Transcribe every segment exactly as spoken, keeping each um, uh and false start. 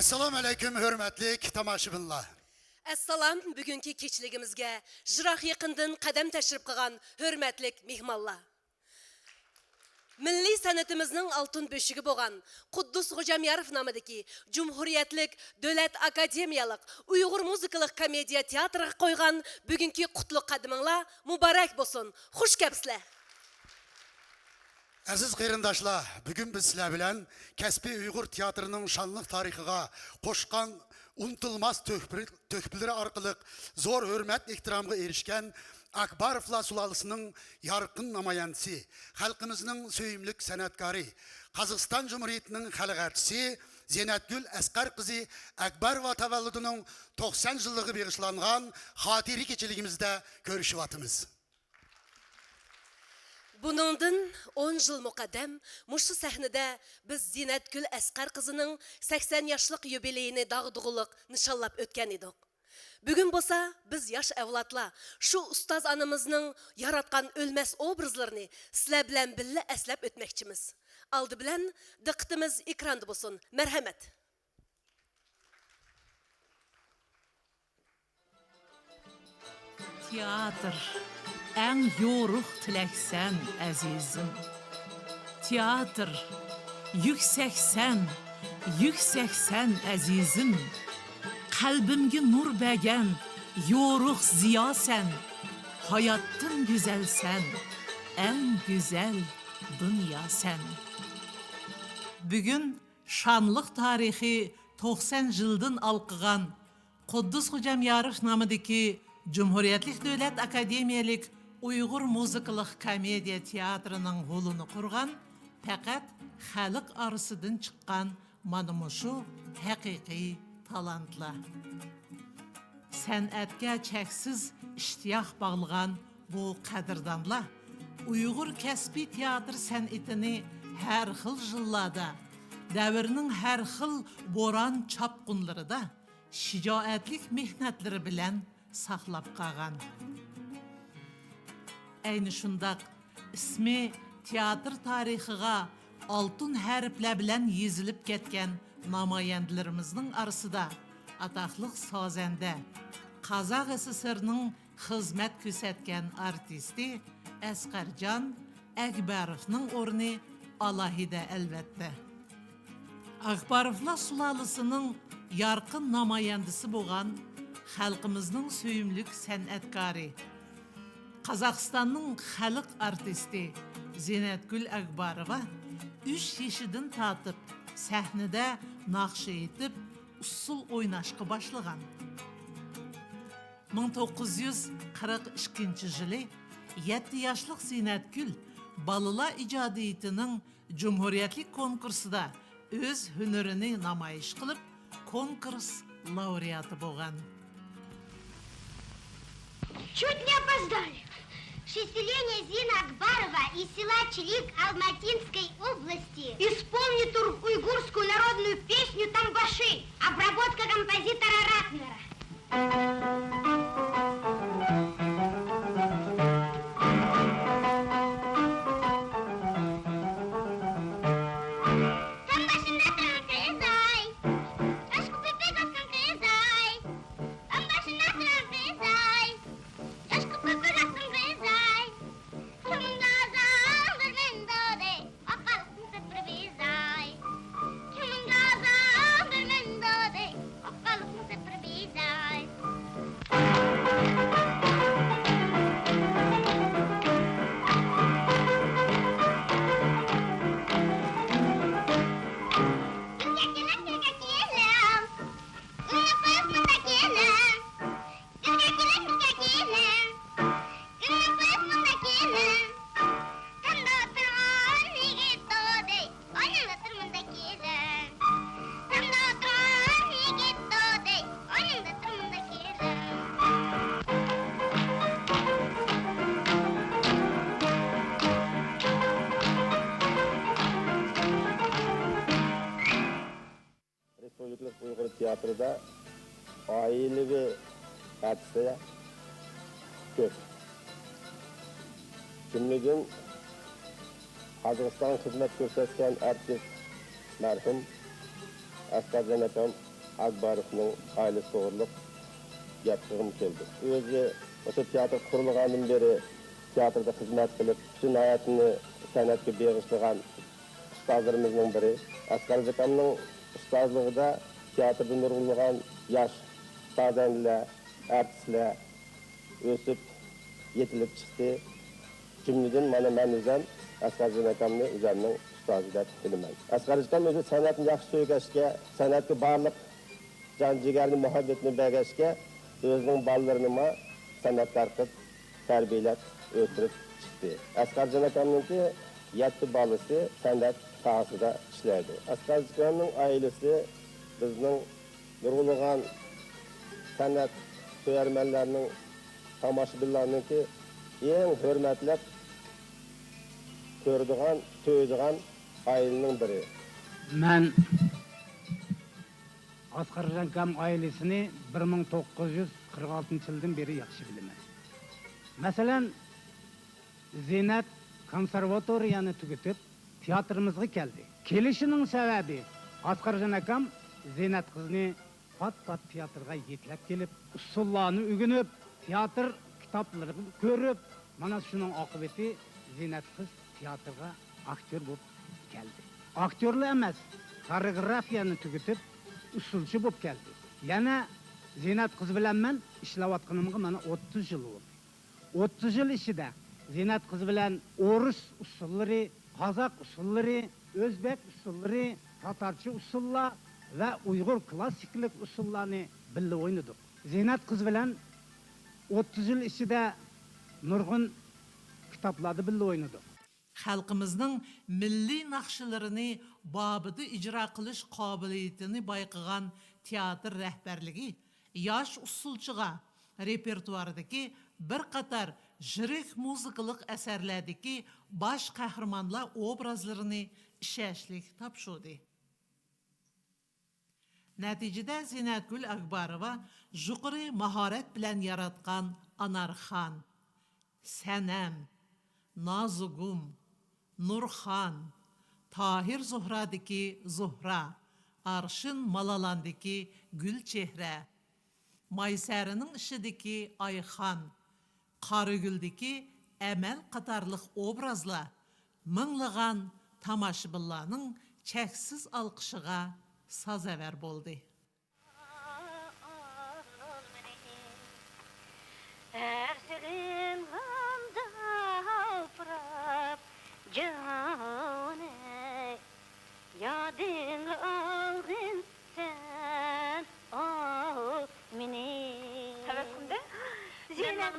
ئەسسالامۇ ئەلەيكۇم، ھۆرمەتلىك تاماشىبىنلار! ئەسسالام، بۈگۈنكى كېچىلىكىمىزگە يىراق يېقىندىن قەدەم تەشرىپ قىلغان ھۆرمەتلىك مېھمانلار! مىللىي سەنئىتىمىزنىڭ ئالتۇن بۆشۈكى بولغان قۇددۇس خوجامياروف نامىدىكى جۇمھۇرىيەتلىك دۆلەت ئاكادېمىيەلىك ئۇيغۇر مۇزىكىلىق كومېدىيە تىياتىرىغا قويغان بۈگۈنكى قۇتلۇق قەدىمىڭلار مۇبارەك بولسۇن! خۇش كەپسىلەر! ئەزىز قېرىنداشلار، بۈگۈن بىز سىلەر بىلەن كەسپىي ئۇيغۇر تىياتىرىنىڭ شانلىق تارىخىغا قوشقان ئۇنتۇلماس تۆھپە-، تۆھپىلىرى ئارقىلىق زور ھۆرمەت-ئېھتىرامغا ئېرىشكەن ئاكباروفلار سۇلالىسىنىڭ يارقىن نامايەندىسى، خەلقىمىزنىڭ سۆيۈملۈك سەنئەتكارى، قازاقىستان جۇمھۇرىيىتىنىڭ خەلق ئارتىسى زىننەتگۈل ئەسقەر قىزى ئاكباروۋا تەۋەللۇدىنىڭ توقسان يىللىقىغا بېغىشلانغان خاتىرە كېچىلىكىمىزدە كۆرۈشۈۋاتىمىز. بۇنىڭدىن ئون يىل مۇقەددەم مۇشۇ سەھنىدە بىز زىننەتگۈل ئەسقەر قىزىنىڭ سەكسەن ياشلىق يۇبىلېيىنى داغدۇغىلىق نىشانلاپ ئۆتكەن ئىدۇق. بۈگۈن بولسا بىز ياش ئەۋلادلار شۇ ئۇستاز ئانىمىزنىڭ ياراتقان ئۆلمەس ئوبرازلىرىنى سىلەر بىلەن بىللە ئەسلەپ ئۆتمەكچىمىز. ئالدى بىلەن دىققىتىمىز ئېكراندا بولسۇن. مەرھەمەت! تىياتىر، ئەڭ يورۇق تىلەكسەن، ئەزىزىم. تىياتىر، يۈكسەكسەن، يۈكسەكسەن، ئەزىزىم. قەلبىمگە نۇر بەرگەن يورۇق زىياسەن. ھاياتتىن گۈزەلسەن، ئەڭ گۈزەل دۇنياسەن. بۈگۈن شانلىق تارىخى توقسان يىلدىن ھالقىغان قۇددۇس خوجامياروف نامىدىكى جۇمھۇرىيەتلىك دۆلەت ئاكادېمىيەلىك ئۇيغۇر مۇزىكىلىق كومېدىيە تىياتىرىنىڭ ھولىنى قۇرغان پەقەت خەلق ئارىسىدىن چىققان مانا مۇشۇ ھەقىقىي تالانتلار. سەنئەتكە چەكسىز ئىشتىياق باغلىغان بۇ قەدىردانلار ئۇيغۇر كەسپىي تىياتىر سەنئىتىنى ھەر خىل يىللاردا، دەۋرنىڭ ھەر خىل بوران-چاپقۇنلىرىدا شىجائەتلىك مېھنەتلىرى بىلەن ساقلاپ قالغان. ئەينى شۇنداق ئىسمى تىياتىر تارىخىغا ئالتۇن ھەرپلەر بىلەن يېزىلىپ كەتكەن نامايەندىلىرىمىزنىڭ ئارىسىدا ئاتاقلىق سازەندە، قازاق ئەسسىسېرنىڭ خىزمەت كۆرسەتكەن ئارتىستى ئەسقەرجان ئەكبەروفنىڭ ئورنى ئالاھىدە، ئەلۋەتتە. ئاكباروفلار سۇلالىسىنىڭ يارقىن نامايەندىسى بولغان خەلقىمىزنىڭ سۆيۈملۈك سەنئەتكارى، قازاقىستاننىڭ خەلق ئارتىستى زىننەتگۈل ئاكباروۋا ئۈچ يېشىدىن تارتىپ سەھنىدە ناخشا ئېيتىپ، ئۇسسۇل ئويناشقا باشلىغان. مىڭ توققۇز يۈز قىرىق ئىككىنچى يىلى يەتتە ياشلىق زىننەتگۈل بالىلار ئىجادىيىتىنىڭ جۇمھۇرىيەتلىك كونكۇرسىدا ئۆز ھۈنىرىنى نامايىش قىلىپ، كونكۇرس لاۋرېئاتى بولغان. Чуть не опоздали. Шестилетняя Зина Акбарова из села Чилик Алматинской области исполнит ур-, уйгурскую народную песню «Тамбаши». Обработка композитора Ратнера. تام باشىدا تۇرغان قىزاي، تاشقى پېپى باسقان قىزاي. تام باشىدا تۇرغان قىزاي، تاشقى پېپى باسقان قىزاي. كىمگە زاڭ بېرىمەن دېدى، ئاققانلىقنى سېپىرىپ ئېزاي. كىمگە زاڭ بېرىمەن دېدى، ئاققانلىقنى سېپىرىپ ئېزاي. گۈلگە كېلىڭ، گۈلگە كېلىڭ، گۈلنى قويۇپ مۇندا كېلىڭ. گۈلگە كېلىڭ، گۈلگە كېلىڭ، گۈلنى قويۇپ مۇندا كېلىڭ. تامدا تۇرغان يىگىت دېدى، ئويناڭدا تۇر مۇندا كېلىڭ. تامدا تۇرغان يىگىت دېدى، ئويناڭدا تۇر مۇندا كېلىڭ. رېسپۇبلىكىلىق ئۇيغۇر تىياتىرىدا ئائىلىۋى ھادىسە كۆپ. جۈملىدىن قازاقىستانغا خىزمەت كۆرسەتكەن ئارتىس مەرھۇم ئەسقەرجان ئاكام ئاكباروفنىڭ ئائىلىسى توغرىلىق گەپ قىلغۇم كېلىدۇ. ئۆزى مۇشۇ تىياتىر قۇرۇلغاندىن بېرى تىياتىردا خىزمەت قىلىپ، پۈتۈن ھاياتىنى سەنئەتكە بېغىشلىغان ئۇستازلىرىمىزنىڭ بىرى. ئەسقەرجان ئاكامنىڭ ئۇستازلىقىدا تىياتىردا نۇرغۇنلىغان ياش ئىپادەۋەنلەر، ئارتىسلار ئۆسۈپ، يېتىلىپ چىقتى. جۈملىدىن مانا مەن ئۆزەم ئەسقەرجان ئاكامنى ئۆزەمنىڭ ئۇستازى دەپ بىلىمەن. ئەسقەرجان ئاكام ئۆزى سەنئەتنى ياخشى سۆيگەچكە، سەنئەتكە بارلىق جان جىگەرنى، مۇھەببىتىنى بەرگەچكە، ئۆزىنىڭ بالىلىرىنىمۇ سەنئەتكار قىلىپ، تەربىيەلەپ ئۆستۈرۈپ چىقتى. ئەسقەرجان ئاكامنىڭكى يەتتە بالىسى سەنئەت ساھەسىدە ئىشلەيدۇ. ئەسقەرجان ئاكامنىڭ ئائىلىسى بىزنىڭ نۇرغۇنلىغان سەنئەت سۆيەرمەنلەرنىڭ، تاماشىبىنلارنىڭكى ئەڭ ھۆرمەتلەپ كۆرىدىغان، سۆيىدىغان ئائىلىنىڭ بىرى. مەن ئەسقەرجان ئاكام ئائىلىسىنى بىر مىڭ توققۇز يۈز قىرىق ئالتىنچى يىلدىن بېرى ياخشى بىلىمەن. مەسىلەن، زىننەت كونسېرۋاتورىيەنى تۈگىتىپ، تىياتىرىمىزغا كەلدى. كېلىشىنىڭ سەۋەبى، ئەسقەرجان ئاكام زىننەت قىزنى پات-پات تىياتىرغا يېتىلەپ كېلىپ، ئۇسسۇللارنى ئۆگىنىپ، تىياتىر كىتابلىرىنى كۆرۈپ، مانا شۇنىڭ ئاقىۋىتى زىننەت قىز تىياتىرغا ئاكتيور بولۇپ كەلدى. ئاكتيورلا ئەمەس، خورېئوگرافىيەنى تۈگىتىپ، ئۇسسۇلچى بولۇپ كەلدى. يەنە زىننەت قىز بىلەن مەن ئىشلەۋاتقىنىمغا مانا ئوتتۇز يىل بولدى. ئوتتۇز يىل ئىچىدە زىننەت قىز بىلەن ئورۇس ئۇسسۇللىرى، قازاق ئۇسسۇللىرى، ئۆزبەك ئۇسسۇللىرى، تاتارچە ئۇسسۇللار ۋە ئۇيغۇر كلاسسىكلىق ئۇسسۇللارنى بىللە ئوينىدۇق. زىننەت قىز بىلەن ئوتتۇز يىل ئىچىدە نۇرغۇن كىتابلاردا بىللە ئوينىدۇق. خەلقىمىزنىڭ مىللىي ناخشىلىرىنى بابىدا ئىجرا قىلىش قابىلىيىتىنى بايقىغان تىياتىر رەھبەرلىكى ياش ئۇسسۇلچىغا رېپېرتوارىدىكى بىر قاتار يىرىك مۇزىكىلىق ئەسەرلەردىكى باش قەھرىمانلار ئوبرازلىرىنى ئىشەنچلىك تاپشۇردى. نەتىجىدە زىننەتگۈل ئاكباروۋا يۇقىرى ماھارەت بىلەن ياراتقان ئانارخان، سەنەم، نازۇگۇم، نۇرخان، تاھىر زوھرادىكى زوھرا، ئارشىن مالالاندىكى گۈلچېھرە، مايسەرىنىڭ ئىشىدىكى ئايخان، قارىگۈلدىكى ئەمەل قاتارلىق ئوبرازلار مىڭلىغان تاماشىبىنلارنىڭ چەكسىز ئالقىشىغا سازاۋەر بولدى. ئەرزىلىنغاندا پۇراپ جانى، يادىڭغا ئالغىن سەن ئاۋۇ مېنى. تەۋەككۈلدە زىننەت.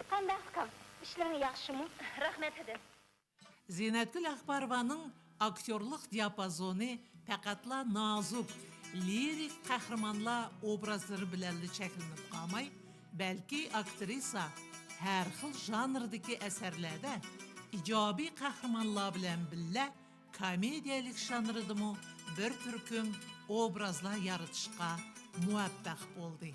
قانداق ئۇكام؟ ئىشلىرىڭ ياخشىمۇ؟ رەھمەت، ھەدە. زىننەتگۈل ئاكباروۋانىڭ ئاكتيورلۇق دىياپازونى پەقەتلا نازۇك، لىرىك قەھرىمانلار ئوبرازلىرى بىلەنلا چەكلىنىپ قالماي، بەلكى ئاكترىسا ھەر خىل ژانىردىكى ئەسەرلەردە ئىجابىي قەھرىمانلار بىلەن بىللە كومېدىيەلىك ژانىرىدىمۇ بىر تۈركۈم ئوبرازلار يارىتىشقا مۇۋەپپەق بولدى.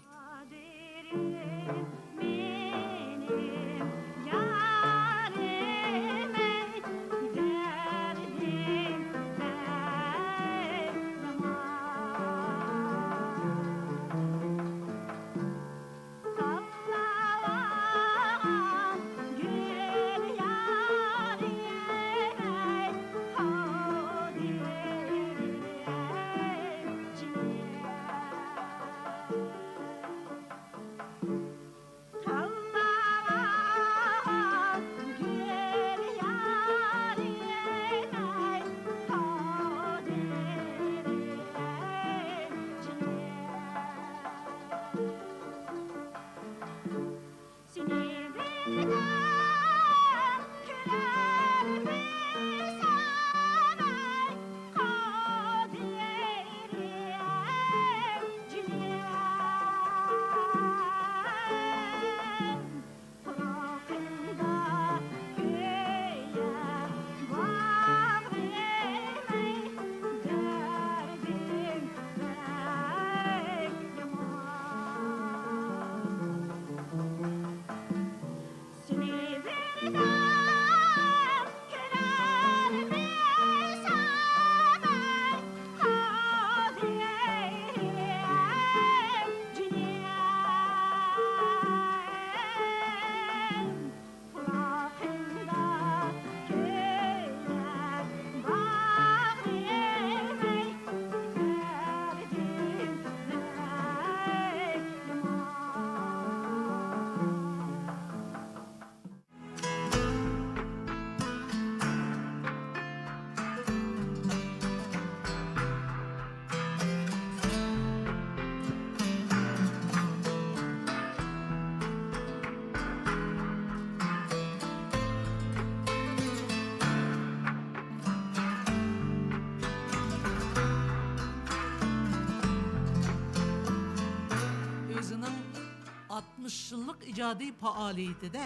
ئىجادىي پائالىيىتىدە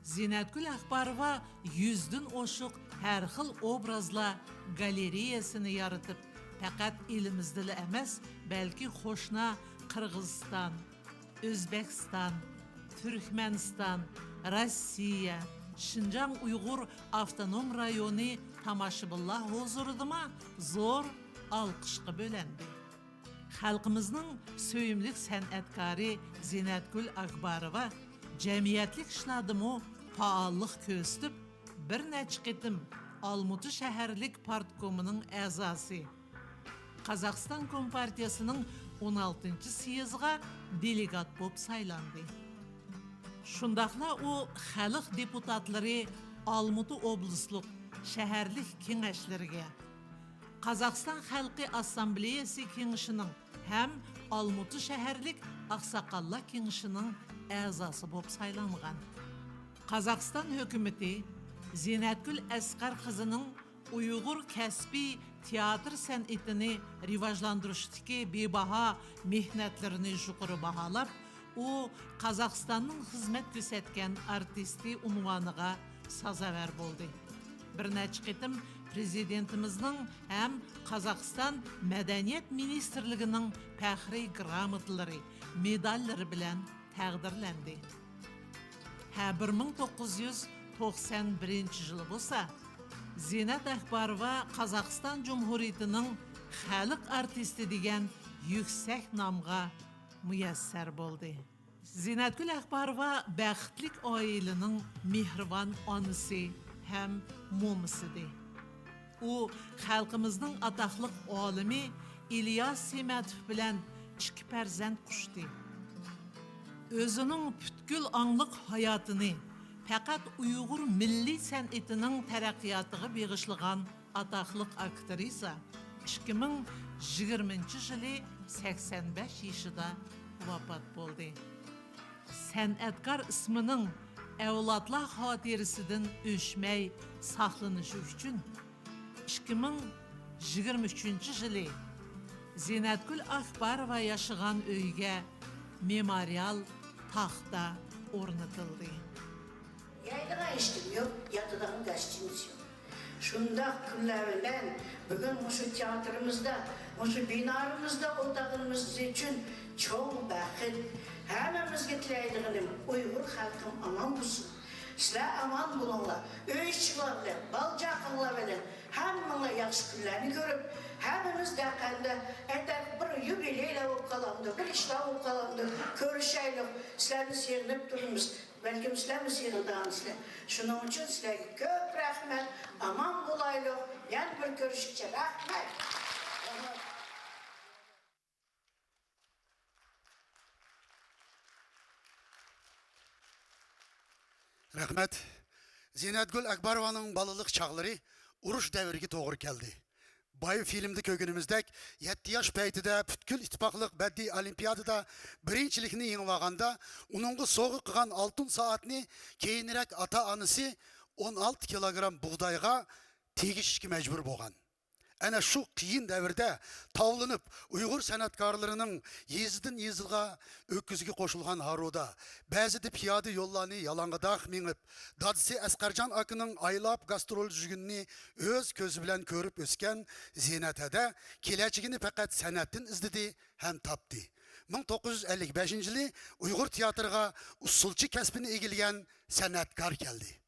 زىننەتگۈل ئەخباروۋا يۈزدىن ئوشۇق ھەر خىل ئوبرازلار گالېرېيەسىنى يارىتىپ، پەقەت ئېلىمىزدىلا ئەمەس، بەلكى قوشنا قىرغىزىستان، ئۆزبېكىستان، تۈركمەنىستان، روسىيە، شىنجاڭ ئۇيغۇر ئاپتونوم رايونى تاماشىبىنلار ھۇزۇرىدىمۇ زور ئالقىشقا بۆلەندى. خەلقىمىزنىڭ سۆيۈملۈك سەنئەتكارى زىننەتگۈل ئاكباروۋا جەمئىيەتلىك ئىشلاردىمۇ پائاللىق كۆرسىتىپ، بىر نەچچە قېتىم ئالمۇتا شەھەرلىك پارتكومىنىڭ ئەزاسى، قازاقىستان كومپارتىيىسىنىڭ ئون ئالتىنچى سيېزىغا دېلېگات بولۇپ سايلاندى. شۇنداقلا ئۇ خەلق دېپۇتاتلىرى ئالمۇتا ئوبلاستلىق، شەھەرلىك كېڭەشلىرىگە، قازاقىستان خەلقى ئاسسامبلېيەسى كېڭىشىنىڭ ھەم ئالمۇتا شەھەرلىك ئاقساقاللار كېڭىشىنىڭ ئەزاسى بولۇپ سايلانغان. قازاقىستان ھۆكۈمىتى زىننەتگۈل ئەسقەر قىزىنىڭ ئۇيغۇر كەسپىي تىياتىر سەنئىتىنى رىۋاجلاندۇرۇشتىكى بىباھا مېھنەتلىرىنى يۇقىرى باھالاپ، ئۇ قازاقىستاننىڭ خىزمەت كۆرسەتكەن ئارتىستى ئۇنۋانىغا سازاۋەر بولدى. بىر نەچچە قېتىم پىرېزىدېنتىمىزنىڭ ھەم قازاقىستان مەدەنىيەت مىنىستىرلىكىنىڭ پەخرىي گراموتىلىرى، مېداللىرى بىلەن تەقدىرلەندى. ھە، بىر مىڭ توققۇز يۈز توقسان بىرىنچى يىلى بولسا، زىننەت ئەكباروۋا قازاقىستان جۇمھۇرىيىتىنىڭ خەلق ئارتىستى دېگەن يۈكسەك نامغا مۇيەسسەر بولدى. زىننەتگۈل ئەكباروۋا بەختلىك ئائىلىنىڭ مېھرىبان ئانىسى ھەم مومىسىدى. ئۇ خەلقىمىزنىڭ ئاتاقلىق ئالىمى ئىلياس سېمەتوف بىلەن ئىككى پەرزەنت قۇچتى. ئۆزىنىڭ پۈتكۈل ئاڭلىق ھاياتىنى پەقەت ئۇيغۇر مىللىي سەنئىتىنىڭ تەرەققىياتىغا بېغىشلىغان ئاتاقلىق ئاكترىسا ئىككى مىڭ يىگىرمىنچى يىلى سەكسەن بەش يېشىدا ۋاپات بولدى. سەنئەتكار ئىسمىنىڭ ئەۋلادلار خاتىرىسىدىن ئۆچمەي ساقلىنىشى ئۈچۈن، ئىككى مىڭ يىگىرمە ئۈچىنچى يىلى زىننەتگۈل ئاكباروۋا ياشىغان ئۆيگە مېمورىيال تاختا ئورنىتىلدى. يەيدىغان ھېچنېمە يوق، ياتىدىغان گاستىنىتسا يوق. شۇنداق كۈنلەر بىلەن بۈگۈن مۇشۇ تىياتىرىمىزدا، مۇشۇ بىنارىمىزدا ئولتۇرغىنىمىز ئۈچۈن چوڭ بەخت. ھەممىمىزگە تىلەيدىغىنىم، ئۇيغۇر خەلقىم ئامان بولسۇن. سىلەر ئامان بولۇڭلار. ئۆي ئىچىڭلار بىلەن، بالا-چاقاڭلار بىلەن ھەممىڭلار ياخشى كۈنلەرنى كۆرۈپ، ھەممىمىز دەقەندە ئەتە بىر يۇبىلېيلار بولۇپ قالامدۇ، بىر ئىشلار بولۇپ قالامدۇ، كۆرۈشەيلۇق. سىلەرنى سېغىنىپ تۇرىمىز. بەلكىم سىلەرمۇ سېغىنىدىغانسىلەر. شۇنىڭ ئۈچۈن سىلەرگە كۆپ رەھمەت. ئامان بولايلۇق. يەنە بىر كۆرۈشكىچە رەھمەت. رەھمەت. زىننەتگۈل ئەكبەرovanىڭ بالىلىق چاغلىرى ئۇرۇش دەۋرىگە توغرا كەلدى. بايا فىلىمدا كۆرگىنىمىزدەك، يەتتە ياش پەيتىدە پۈتكۈل ئىتتىپاقلىق بەدىئىي ئولىمپىيادىدا بىرىنچىلىكنى يېڭىۋالغاندا، ئۇنىڭغا سوۋغا قىلغان ئالتۇن سائەتنى كېيىنرەك ئاتا-ئانىسى ئون ئالتە كىلوگرام بۇغدايغا تېگىشىشكە مەجبۇر بولغان. ئەنە شۇ قىيىن دەۋردە تاۋلىنىپ، ئۇيغۇر سەنئەتكارلىرىنىڭ يېزىدىن يېزىغا ئۆكۈزگە قوشۇلغان ھارۋىدا، بەزىدە پىيادە يوللارنى يالاڭغىداق مېڭىپ، دادىسى ئەسقەرجان ئاكىنىڭ ئايلاپ گاسترول يۈرگىنىنى ئۆز كۆزى بىلەن كۆرۈپ ئۆسكەن زىننەت ھەدە كېلەچىكىنى پەقەت سەنئەتتىن ئىزدىدى ھەم تاپتى. مىڭ توققۇز يۈز ئەللىك بەشىنچى يىلى ئۇيغۇر تىياتىرىغا ئۇسسۇلچى كەسپىنى ئىگىلىگەن سەنئەتكار كەلدى.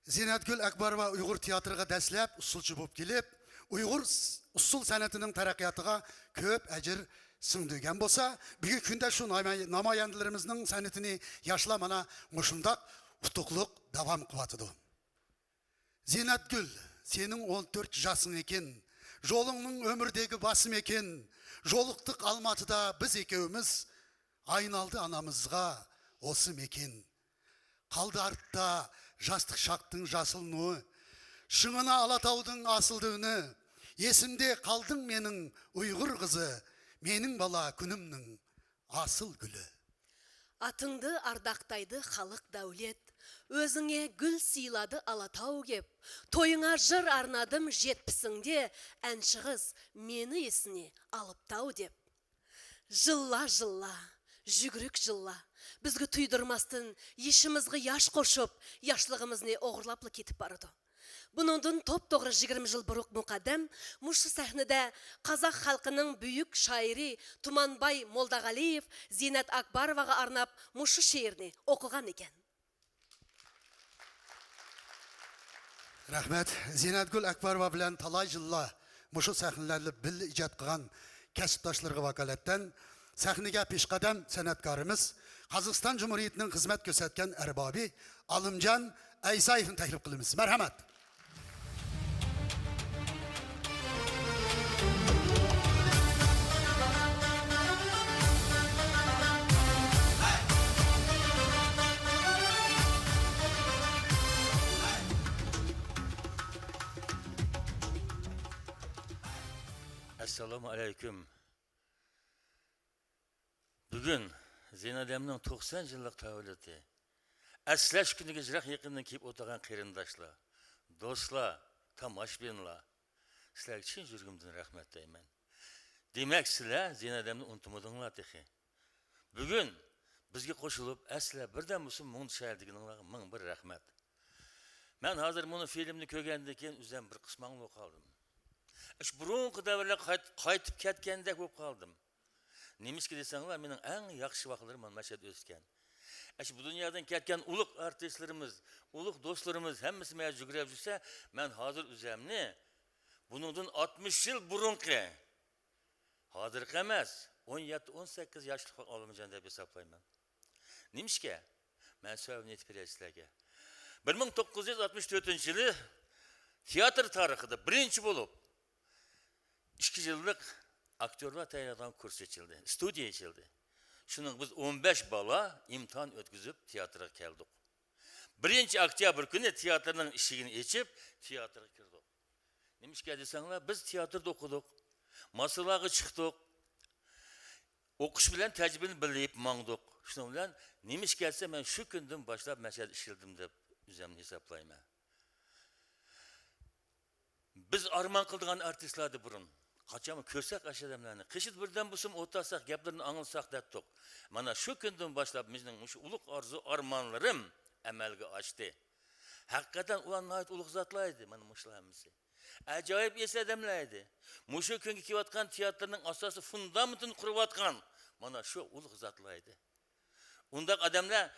زىننەتگۈل ئەكبەروۋا ئۇيغۇر تىياتىرىغا دەسلەپ ئۇسسۇلچى بولۇپ كېلىپ، ئۇيغۇر س-، ئۇسسۇل سەنئىتىنىڭ تەرەققىياتىغا كۆپ ئەجىر سىڭدۈرگەن بولسا، بۈگۈنكى كۈندە شۇ ناما-، نامايەندىلىرىمىزنىڭ سەنئىتىنى ياشلار مانا مۇشۇنداق ئۇتۇقلۇق داۋام قىلىۋاتىدۇ. زىننەتگۈل، سېنىڭ ئون تۆت ياشىڭ ئىكەن، يولۇڭنىڭ ئۆمۈردىكى باسىمى ئىكەن، يولۇقتۇق ئالماتىدا بىز ئىككىمىز، ئاينالدى ئانىمىزغا ھوسۇم ئىكەن. قالدى ئارتتا ياشلىق شاختىڭ ياسىل نۇرى، شىڭىنا ئالاتاۋدىڭ ئاسىل دۈۋنى، ئېسىمدە قالدىڭ مېنىڭ ئۇيغۇر قىزى، مېنىڭ بالا كۈنۈمنىڭ ئاسىل گۈلى. ئاتىڭدىن ئارداقتايدۇ خەلق دەۋلەت، ئۆزۈڭگە گۈل سىيلىدى ئالاتاۋ كېلىپ، تويۇڭغا يىر ئارنادىم يەتمىشىڭدە، ئەنچىغىز مېنى ئېسىڭگە ئالىپتاۋ دەپ. يىللار، يىللار، يۈگۈرۈك يىللار بىزگە تۇيدۇرماستىن يېشىمىزغا ياش قوشۇپ، ياشلىقىمىزنى ئوغرىلاپلا كېتىپ بارىدۇ. بۇنىڭدىن توپتوغرا يىگىرمە يىل بۇرۇن مۇقەددەم مۇشۇ سەھنىدە قازاق خەلقىنىڭ بۈيۈك شائىرى تۇمانباي مولداغالىيېف زىننەت ئاكباروۋاغا ئارناپ مۇشۇ شېئىرنى ئوقۇغان ئىكەن. رەھمەت. زىننەتگۈل ئەكبەروۋا بىلەن تالاي يىللار مۇشۇ سەھنىلەردە بىللە ئىجاد قىلغان كەسىپداشلىرىغا ۋاكالەتەن سەھنىگە پېشقەدەم سەنئەتكارىمىز، قازاقىستان جۇمھۇرىيىتىنىڭ خىزمەت كۆرسەتكەن ئەربابى ئالىمجان ئەيسايېۋنى تەكلىپ قىلىمىز. مەرھەمەت. ئەسسالامۇ ئەلەيكۇم. بۈگۈن زىنادەمنىڭ توقسان يىللىق تەۋەللۇتى. ئەسلەش كۈنىگە يىراق يېقىندىن كېلىپ ئولتۇرغان قېرىنداشلار، دوستلار، تاماشىبىنلار، سىلەرگە چىن يۈرىكىمدىن رەھمەت دەيمەن. دېمەك، سىلەر زىنادەمنى ئۇنتۇمىدىڭلار تېخى. بۈگۈن بىزگە قوشۇلۇپ، ئەسلى بىردەم بولسۇن مۇڭدىشايلى دېگىنىڭلارغا مىڭ بىر رەھمەت. مەن ھازىر مۇنۇ فىلىمنى كۆرگەندىن كېيىن ئۆزۈم بىر قىسماڭ بولۇپ قالدىم. ئىش بۇرۇنقى دەۋرلەرگە قايت-، قايتىپ كەتكەندەك بولۇپ قالدىم. نېمىشقا دېسەڭلار، مېنىڭ ئەڭ ياخشى ۋاقىتلىرىم مانا مەشەدە ئۆتكەن. ئىش بۇ دۇنيادىن كەتكەن ئۇلۇغ ئارتىسلىرىمىز، ئۇلۇغ دوستلىرىمىز ھەممىسى مەن يۈگرەپ يۈرسە، مەن ھازىر ئۆزەمنى بۇنىڭدىن ئاتمىش يىل بۇرۇنقى، ھازىرقى ئەمەس، ئون يەتتە، ئون سەككىز ياشلىق ئالىمجان دەپ ھېسابلايمەن. نېمىشقا؟ مەن سەۋەبىنى ئېيتىپ بېرەي سىلەرگە. بىر مىڭ توققۇز يۈز ئاتمىش تۆتىنچى يىلى تىياتىر تارىخىدا بىرىنچى بولۇپ ئىككى يىللىق ئاكتيورلار تەييارلايدىغان كۇرس ئېچىلدى، ستۇدىيە ئېچىلدى. شۇنىڭغا بىز ئون بەش بالا ئىمتىھان ئۆتكۈزۈپ تىياتىرغا كەلدۇق. بىرىنچى ئۆكتەبىر كۈنى تىياتىرنىڭ ئىشىكىنى ئېچىپ، تىياتىرغا كىردۇق. نېمىشقا دېسەڭلار، بىز تىياتىردا ئوقۇدۇق، ماسىنىلارغا چىقتۇق، ئوقۇش بىلەن تەجرىبىنى بىللە ئېلىپ ماڭدۇق. شۇنىڭ بىلەن نېمىشقا دېسە، مەن شۇ كۈندىن باشلاپ مەشەدە ئىشلىدىم دەپ ئۆزۈمنى ھېسابلايمەن. بىز ئارمان قىلىدىغان ئارتىسلار ئىدى بۇرۇن. قاچانمۇ كۆرسەك ئاشۇ ئادەملەرنى، قېشىدا بىردەم بولسىمۇ ئولتۇرساق، گەپلىرىنى ئاڭلىساق دەتتۇق. مانا شۇ كۈندىن باشلاپ مېنىڭ مۇشۇ ئۇلۇغ ئارزۇ ئارمانلىرىم ئەمەلگە ئاشتى. ھەقىقەتەن ئۇلار ناھايىتى ئۇلۇغ زاتلار ئىدى، مانا مۇشۇلار ھەممىسى. ئەجايىپ ئېسىل ئادەملەر ئىدى. مۇشۇ كۈنگە كېلىۋاتقان تىياتىرنىڭ ئاساسىي فۇندامېنتىنى قۇرۇۋاتقان مانا شۇ ئۇلۇغ زاتلار ئىدى. ئۇنداق ئادەملەر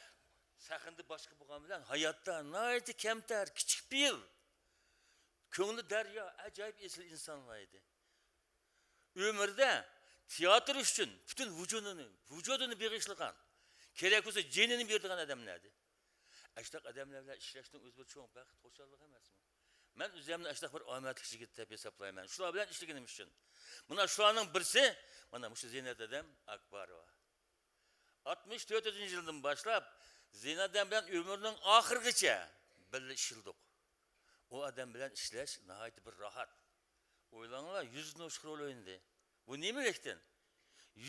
سەھنىدە باشقا بولغان بىلەن ھاياتتا ناھايىتى كەمتەر، كىچىك پېئىل، كۆڭلى دەريا، ئەجايىپ ئېسىل ئىنسانلار ئىدى. ئۆمرىدە تىياتىر ئۈچۈن پۈتۈن ۋۇجۇدىنى، ۋۇجۇدىنى بېغىشلىغان، كېرەك بولسا جېنىنى بېرىدىغان ئادەملەر ئىدى. ئاشۇنداق ئادەملەر بىلەن ئىشلەشنىڭ ئۆزى بىر چوڭ بەخت، خۇشاللىق ئەمەسمۇ؟ مەن ئۆزۈمنى ئاشۇنداق بىر ئامەتلىك يىگىت دەپ ھېسابلايمەن، شۇلار بىلەن ئىشلىگىنىم ئۈچۈن. مانا شۇلارنىڭ بىرسى، مانا مۇشۇ زىننەت ھەدەم ئاكباروۋا. ئاتمىش تۆتىنچى يىلدىن باشلاپ زىننەت ھەدەم بىلەن ئۆمرىنىڭ ئاخىرىغىچە بىللە ئىشلىدۇق. ئۇ ئادەم بىلەن ئىشلەش ناھايىتى بىر راھەت. ئويلاڭلار، يۈزدىن ئوشۇق رول ئوينىدى. بۇ نېمىلىكتىن؟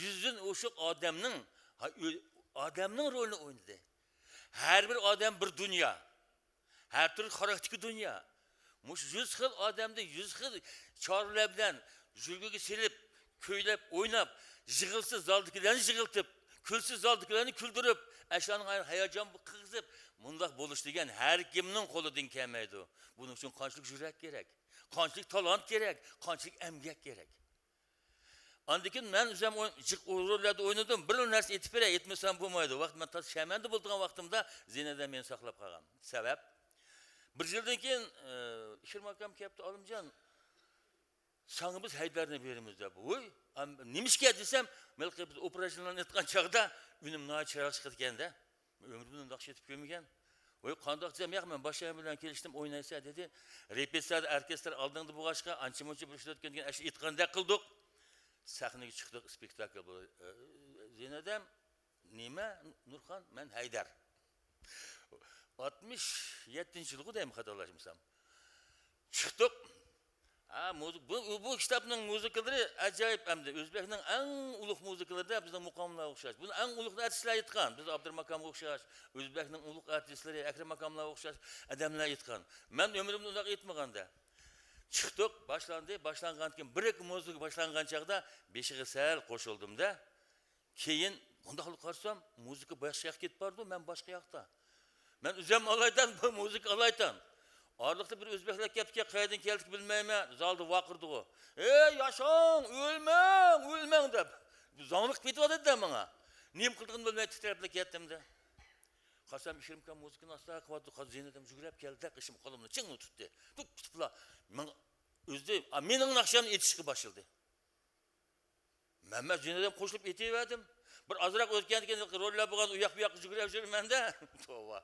يۈزدىن ئوشۇق ئادەمنىڭ، ھا، ئۆ-، ئادەمنىڭ رولىنى ئوينىدى. ھەر بىر ئادەم بىر دۇنيا. ھەر تۈرلۈك خاراكتېردىكى دۇنيا. مۇشۇ يۈز خىل ئادەمدە يۈز خىل چارىلەر بىلەن يۈرگىگە سېلىپ، كۈيلەپ، ئويناپ، يىغلىسا زالدىكىلەرنى يىغلىتىپ، كۈلسە زالدىكىلەرنى كۈلدۈرۈپ، ئاشۇلارنىڭ ھاياجان قىلغۇزۇپ، مۇنداق بولۇش دېگەن ھەر كىمنىڭ قولىدىن كەلمەيدۇ. بۇنىڭ ئۈچۈن قانچىلىك يۈرەك كېرەك، قانچىلىك تالانت كېرەك، قانچىلىك ئەمگەك كېرەك. ئاندىن كېيىن مەن ئۆزۈم ئوي-، جىق روللاردا ئوينىدىم. بىرلا نەرسە ئېيتىپ بېرەي، ئېيتمىسام بولمايدۇ. ۋاقىت مەن تازا شەمەندە بولىدىغان ۋاقتىمدا زىننەت ھەدەم مېنى ساقلاپ قالغان. سەۋەب؟ بىر يىلدىن كېيىن، ئە، ئىكرام ئاكام كەپتۇ، «ئالىمجان، ساڭا بىز ھەيدەرنى بېرىمىز» دەپ. ۋوي، ئەم، نېمىشقا دېسەم، ھېلىقى بىز ئوپېراتسىيىلارنى ئېيتقان چاغدا ئۈنۈم ناھايىتى چىرايلىق چىقىدىكەن-دە. ئۆمرۈمدە ئۇنداق ئىشلىتىپ كۆرمىگەن. ۋوي، قانداق دېسەم، ياق، مەن باش ئايان بىلەن كېلىشتىم، ئوينايسەن دېدى. رېپېتىتسىيەدە ئوركېستىر ئالدىڭدا بولغاچقا، ئانچە-مۇنچە بىر ئىشلەتكەن دېگەن ئاشۇ ئېيتقاندەك قىلدۇق. سەھنىگە چىقتۇق، ئىسپېكتاكل بولدى. ئە، زىنەدەم، نېمە، نۇرخان؟ مەن ھەيدەر. ئاتمىش يەتتىنچى يىلغۇ دەيمەن، خاتالاشمىسام. چىقتۇق. ھە، مۇزىك-، بۇ، بۇ كىتابنىڭ مۇزىكىلىرى ئاجايىپ ئەمدى. ئۆزبەكنىڭ ئەڭ ئۇلۇغ مۇزىكىلىرىدا بىزنىڭ مۇقاملار ئوخشاش. بۇنى ئەڭ ئۇلۇغ ئارتىسلار ئېيتقان. بىز ئابدۇرېھىم ئاكامغا ئوخشاش، ئۆزبەكنىڭ ئۇلۇغ ئارتىسلىرى ئەكرەم ئاكاملارغا ئوخشاش ئادەملەر ئېيتقان. مەن ئۆمرۈمدە ئۇنداق ئېيتمىغاندا. چىقتۇق، باشلاندى. باشلانغاندىن كېيىن بىر ئېكى مۇزىكا باشلانغان چاغدا بېشىغا سەل قوشۇلدۇم-دە. كېيىن مۇنداق قىلىپ قارىسام، مۇزىكا باشقا ياققا كېتىپ بارىدۇ، مەن باشقا ياقتا. مەن ئۆزۈم ئالايتەن، بۇ مۇزىكا ئالايتەن. ئارىلىقتا بىر ئۆزبەكلەر كەپتىكەن، قەيەردىن كەلدىكى بىلمەيمەن، زالدا ۋارقىرىدىغۇ. «ئەي، ياشاڭ، ئۆلمەڭ، ئۆلمەڭ!» دەپ. زاڭلىق پېتىۋاتىدۇ-دە ماڭا. نېمە قىلىدىغىنىمنى بىلمەي تىترەپلا كەتتىم-دە. قارىسام، ئىكرام ئاكام مۇزىكىنى ئاستا قىلىۋاتىدۇ. قا-، زىنەدەم يۈگۈرۈپ كەلدى-دە، قېشىمغا قولۇمنى چىڭ تۇتتى. تۇتۇپ، تۇتۇپلا، ماڭا ئۆزى، ئا، مېنىڭ ناخشامنى ئېيتىشقا باشلىدى. مەن، مەن زىنەدەم قوشۇلۇپ ئېيتىۋەردىم. بىر ئازراق ئۆتكەندىن كېيىن روللار بولغان ئۇ ياق بۇ ياققا يۈگۈرۈپ يۈرىمەن-دە. توۋا.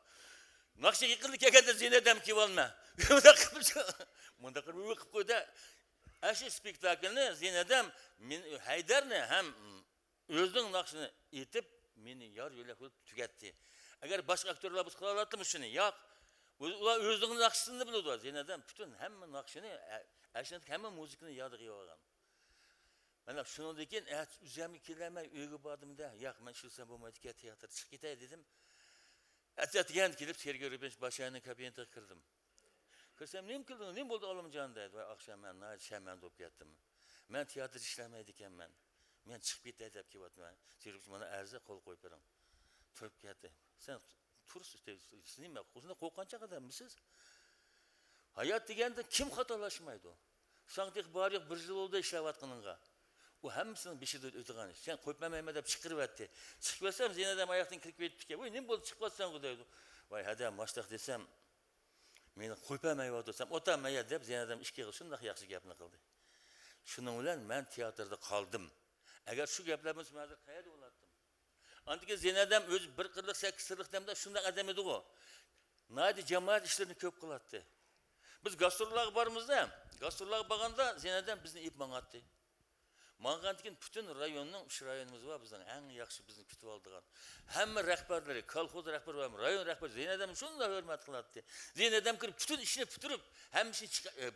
ناخشا يېقىندا كەلگەندە زىنەدەم كېلىۋالما. مۇنداق قىلىپ، مۇنداق قىلىپ قويدى. ئاشۇ ئىسپېكتاكلنى زىنەدەم، مېنى، ھەيدەرنى ھەم ئۆزىنىڭ ناخشىنى ئېيتىپ، مېنى يار يۆلەك قىلىپ تۈگەتتى. ئەگەر باشقا ئاكتيورلار بولسا قىلالاتتىمۇ شۇنى؟ ياق. ئۇ-، ئۇلار ئۆزىنىڭ ناخشىسىنى بىلىدۇ. زىنەدەم پۈتۈن ھەممە ناخشىنى، ئە-، ئاشۇندىكى ھەممە مۇزىكىنى يادىغا يېۋالغان. مانا شۇنىڭدىن كېيىن، ئە، ئۆزۈمگە كېلەلمەي ئۆيگە باردىم-دە، ياق، مەن ئىشلىسەم بولمايدىكەن، تىياتىردا چىقىپ كېتەي دېدىم. ئەتىگەن كېلىپ سېرگېي رۇبىنوۋىچ باشاياننىڭ كابىنېتىغا كىردىم. كىرسەم، «نېمە كىردىڭ؟ نېمە بولدى ئالىمجان؟» دەيدۇ. ۋاي، ئاخشام مەن ناھايىتى شەرمەندە بولۇپ كەتتىم. «مەن تىياتىردا ئىشلەلمەيدىكەنمەن. مەن چىقىپ كېتەي دەپ كېلىۋاتىمەن. سېرگېي رۇبىنوۋىچ، مانا ئەرزى، قول قويۇپ بېرىڭ.» تۇرۇپ كەتتى. سەن تۇرسىز، سىز نېمە، شۇنداق قورققانچاق ئادەممىسىز؟ ھايات دېگەندە كىم خاتالاشمايدۇ؟ ساڭا تېخى بارى يوق بىر يىل بولدى ئىشلەۋاتقىنىڭغا. ئۇ ھەممىسىنىڭ بېشىدا ئۆتىدىغان ئىش. سەن قويۇپ بەرمەيمەن دەپ چىقىرىۋەتتى. چىقىپ كەلسەم، زىنەدەم ئاياقتىن كىرىپ كېتىپتىكەن. «ۋاي، نېمە بولدى، چىقىپ كەتسەڭغۇ؟» دەيدۇ. «ۋاي، ھەدە، ماشتاق دېسەم، مېنى قويۇپ بەرمەيۋاتىدۇ» دېسەم، «ئوتامەن يا» دەپ، زىنەدەم ئىككى يىل شۇنداق ياخشى گەپنى قىلدى. شۇنىڭ بىلەن مەن تىياتىردا قالدىم. ئەگەر شۇ گەپلەر بولمىسا، مەن ھازىر قەيەردە بولاتتىم؟ ئاندىن كېيىن زىنەدەم ئۆزى بىر قىرلىق، سەككىز قىرلىق دەمدە شۇنداق ئادەم ئىدىغۇ. ناھايىتى جامائەت ئىشلىرىنى كۆپ قىلاتتى. بىز گاستروللارغا بارىمىزدا، گاستروللارغا بارغاندا زىنەدەم بىزنى ئېلىپ ماڭاتتى. ماڭغاندىن كېيىن پۈتۈن رايوننىڭ، ئۈچ رايونىمىز بار بىزنىڭ، ئەڭ ياخشى بىزنى كۈتۈۋالىدىغان. ھەممە رەھبەرلىرى، كولخوز رەھبىرى بار، رايون رەھبىرى زىنەدەمنى شۇنداق ھۆرمەت قىلاتتى. زىنەدەم كىرىپ پۈتۈن ئىشنى پۈتتۈرۈپ، ھەممە ئىشنى چىقا-، ئە،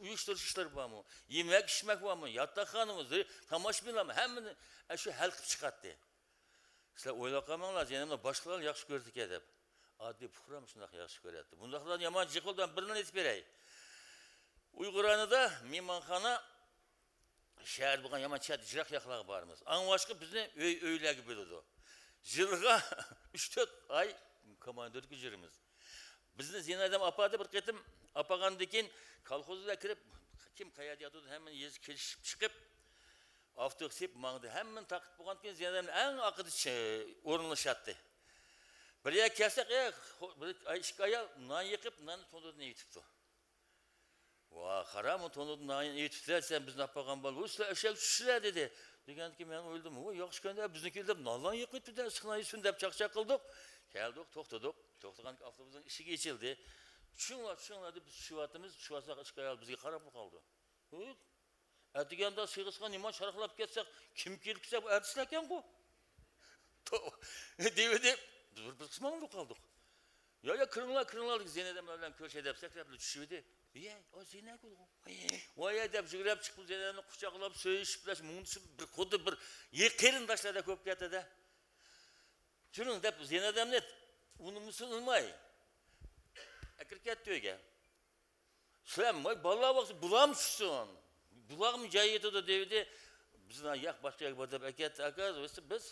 ئۇيۇشتۇرۇش ئىشلىرى بارمۇ، يېمەك ئىچمەك بارمۇ، ياتاقخانىمۇ، زى-، تاماشىبىنلارمۇ، ھەممىنى، ئە، شۇ ھەل قىلىپ چىقاتتى. سىلەر ئويلاپ قالماڭلار، زىنەدەمنى باشقىلار ياخشى كۆرىدىكەن دەپ. ئاددىي پۇقرام شۇنداق ياخشى كۆرەتتى. بۇنداقلارنى يامان جىق بولدى، بىرنى ئېيتىپ بېرەي. ئۇيغۇرانىدا مېھمانخانا، شەھەر بولغان يامان چەت، يىراق ياقلارغا بارىمىز. ئاڭ باشقا بىزنى ئۆي، ئۆيلەرگە بۆلىدۇ. يىلغا ئۈچ تۆت ئاي كوماندىركىگە يۈرىمىز. بىزنى زىنەدەم ئاپاردى بىر قېتىم. ئاپارغاندىن كېيىن كولخوزدا كىرىپ، كىم قەيەردە ياتىدۇ، ھەممىنى يېزىپ كېلىشىپ چىقىپ، ئاپتوبۇس يېپىپ ماڭدى. ھەممىنى تارقىتىپ بولغاندىن كېيىن زىنەدەمنى ئەڭ ئارقىدا چى-، ئورۇنلىشاتتى. بىر يەرگە كەلسەك، ئە، خو-، بىر ئاي-، ئىككى ئايال نان يېقىپ، ناننى تونۇردىن ئېيتىپتۇ. ۋا، قارا، بۇ تونۇردىن نان ئېيتىپتىلەر، سەن بىزنى ئاپارغان بال، ۋۇ، سىلەر ئەشەگە چۈشىسىلەر، دېدى. دېگەندىن كېيىن مەن ئويلىدىم، ۋۇ، ياخشىكەن-دە، بىزنىڭكىلەر نانلارنى يېقىپ ئېيتىپتۇ، ئىسسىقنى يېسۇن دەپ چاقچاق قىلدۇق. كەلدۇق، توختىدۇق. توختىغاندىن كېيىن ئاپتوبۇسنىڭ ئىشىكى ئېچىلدى. چۈشۈڭلار، چۈشۈڭلار دەپ بىز چۈشۈۋاتىمىز، چۈشۈۋاتساق ئىككى ئايال بىزگە قاراپلا قالدى. ھە؟ ئەتىگەندە سېغىزغا نېمە شاراقلاپ كەتسەك، كىم كېلىپ كەتسە بۇ ئارتىسلاركەنغۇ. توۋا. دېۋىدى. بىز بىر، بىر قىسمەن قالدۇق. يا، يا، كىرىڭلار، كىرىڭلار، دېدى، زىنەدەملەر بىلەن كۆرۈشەي دەپ سەكرەپلا چۈشۈۋىدى. يەي، ئا، زىنەگۈلغۇ. ۋاي، دەپ يۈگۈرۈپ چىقىپ زىنەدەمنى قۇچاقلاپ، سۆيۈشۈپ، مۇڭدىشىپ، بىر خۇددى بىر يېقىن قېرىنداشلاردەك بولۇپ كەتتى-دە. يۈرۈڭ دەپ زىنەدەمنى ئۇنىمىسۇن ئۇنىماي ئەكىرىپ كەتتى ئۆيگە. سىلەر، ۋاي، بالىلار ۋاقتى بۇلارمۇ چۈشسۇن، بۇلارغىمۇ جاي يېتىدۇ دېۋىدى. بىزنى ياق، باشقا يەرگە بار دەپ ئەكەتتى. ئاكا، بىز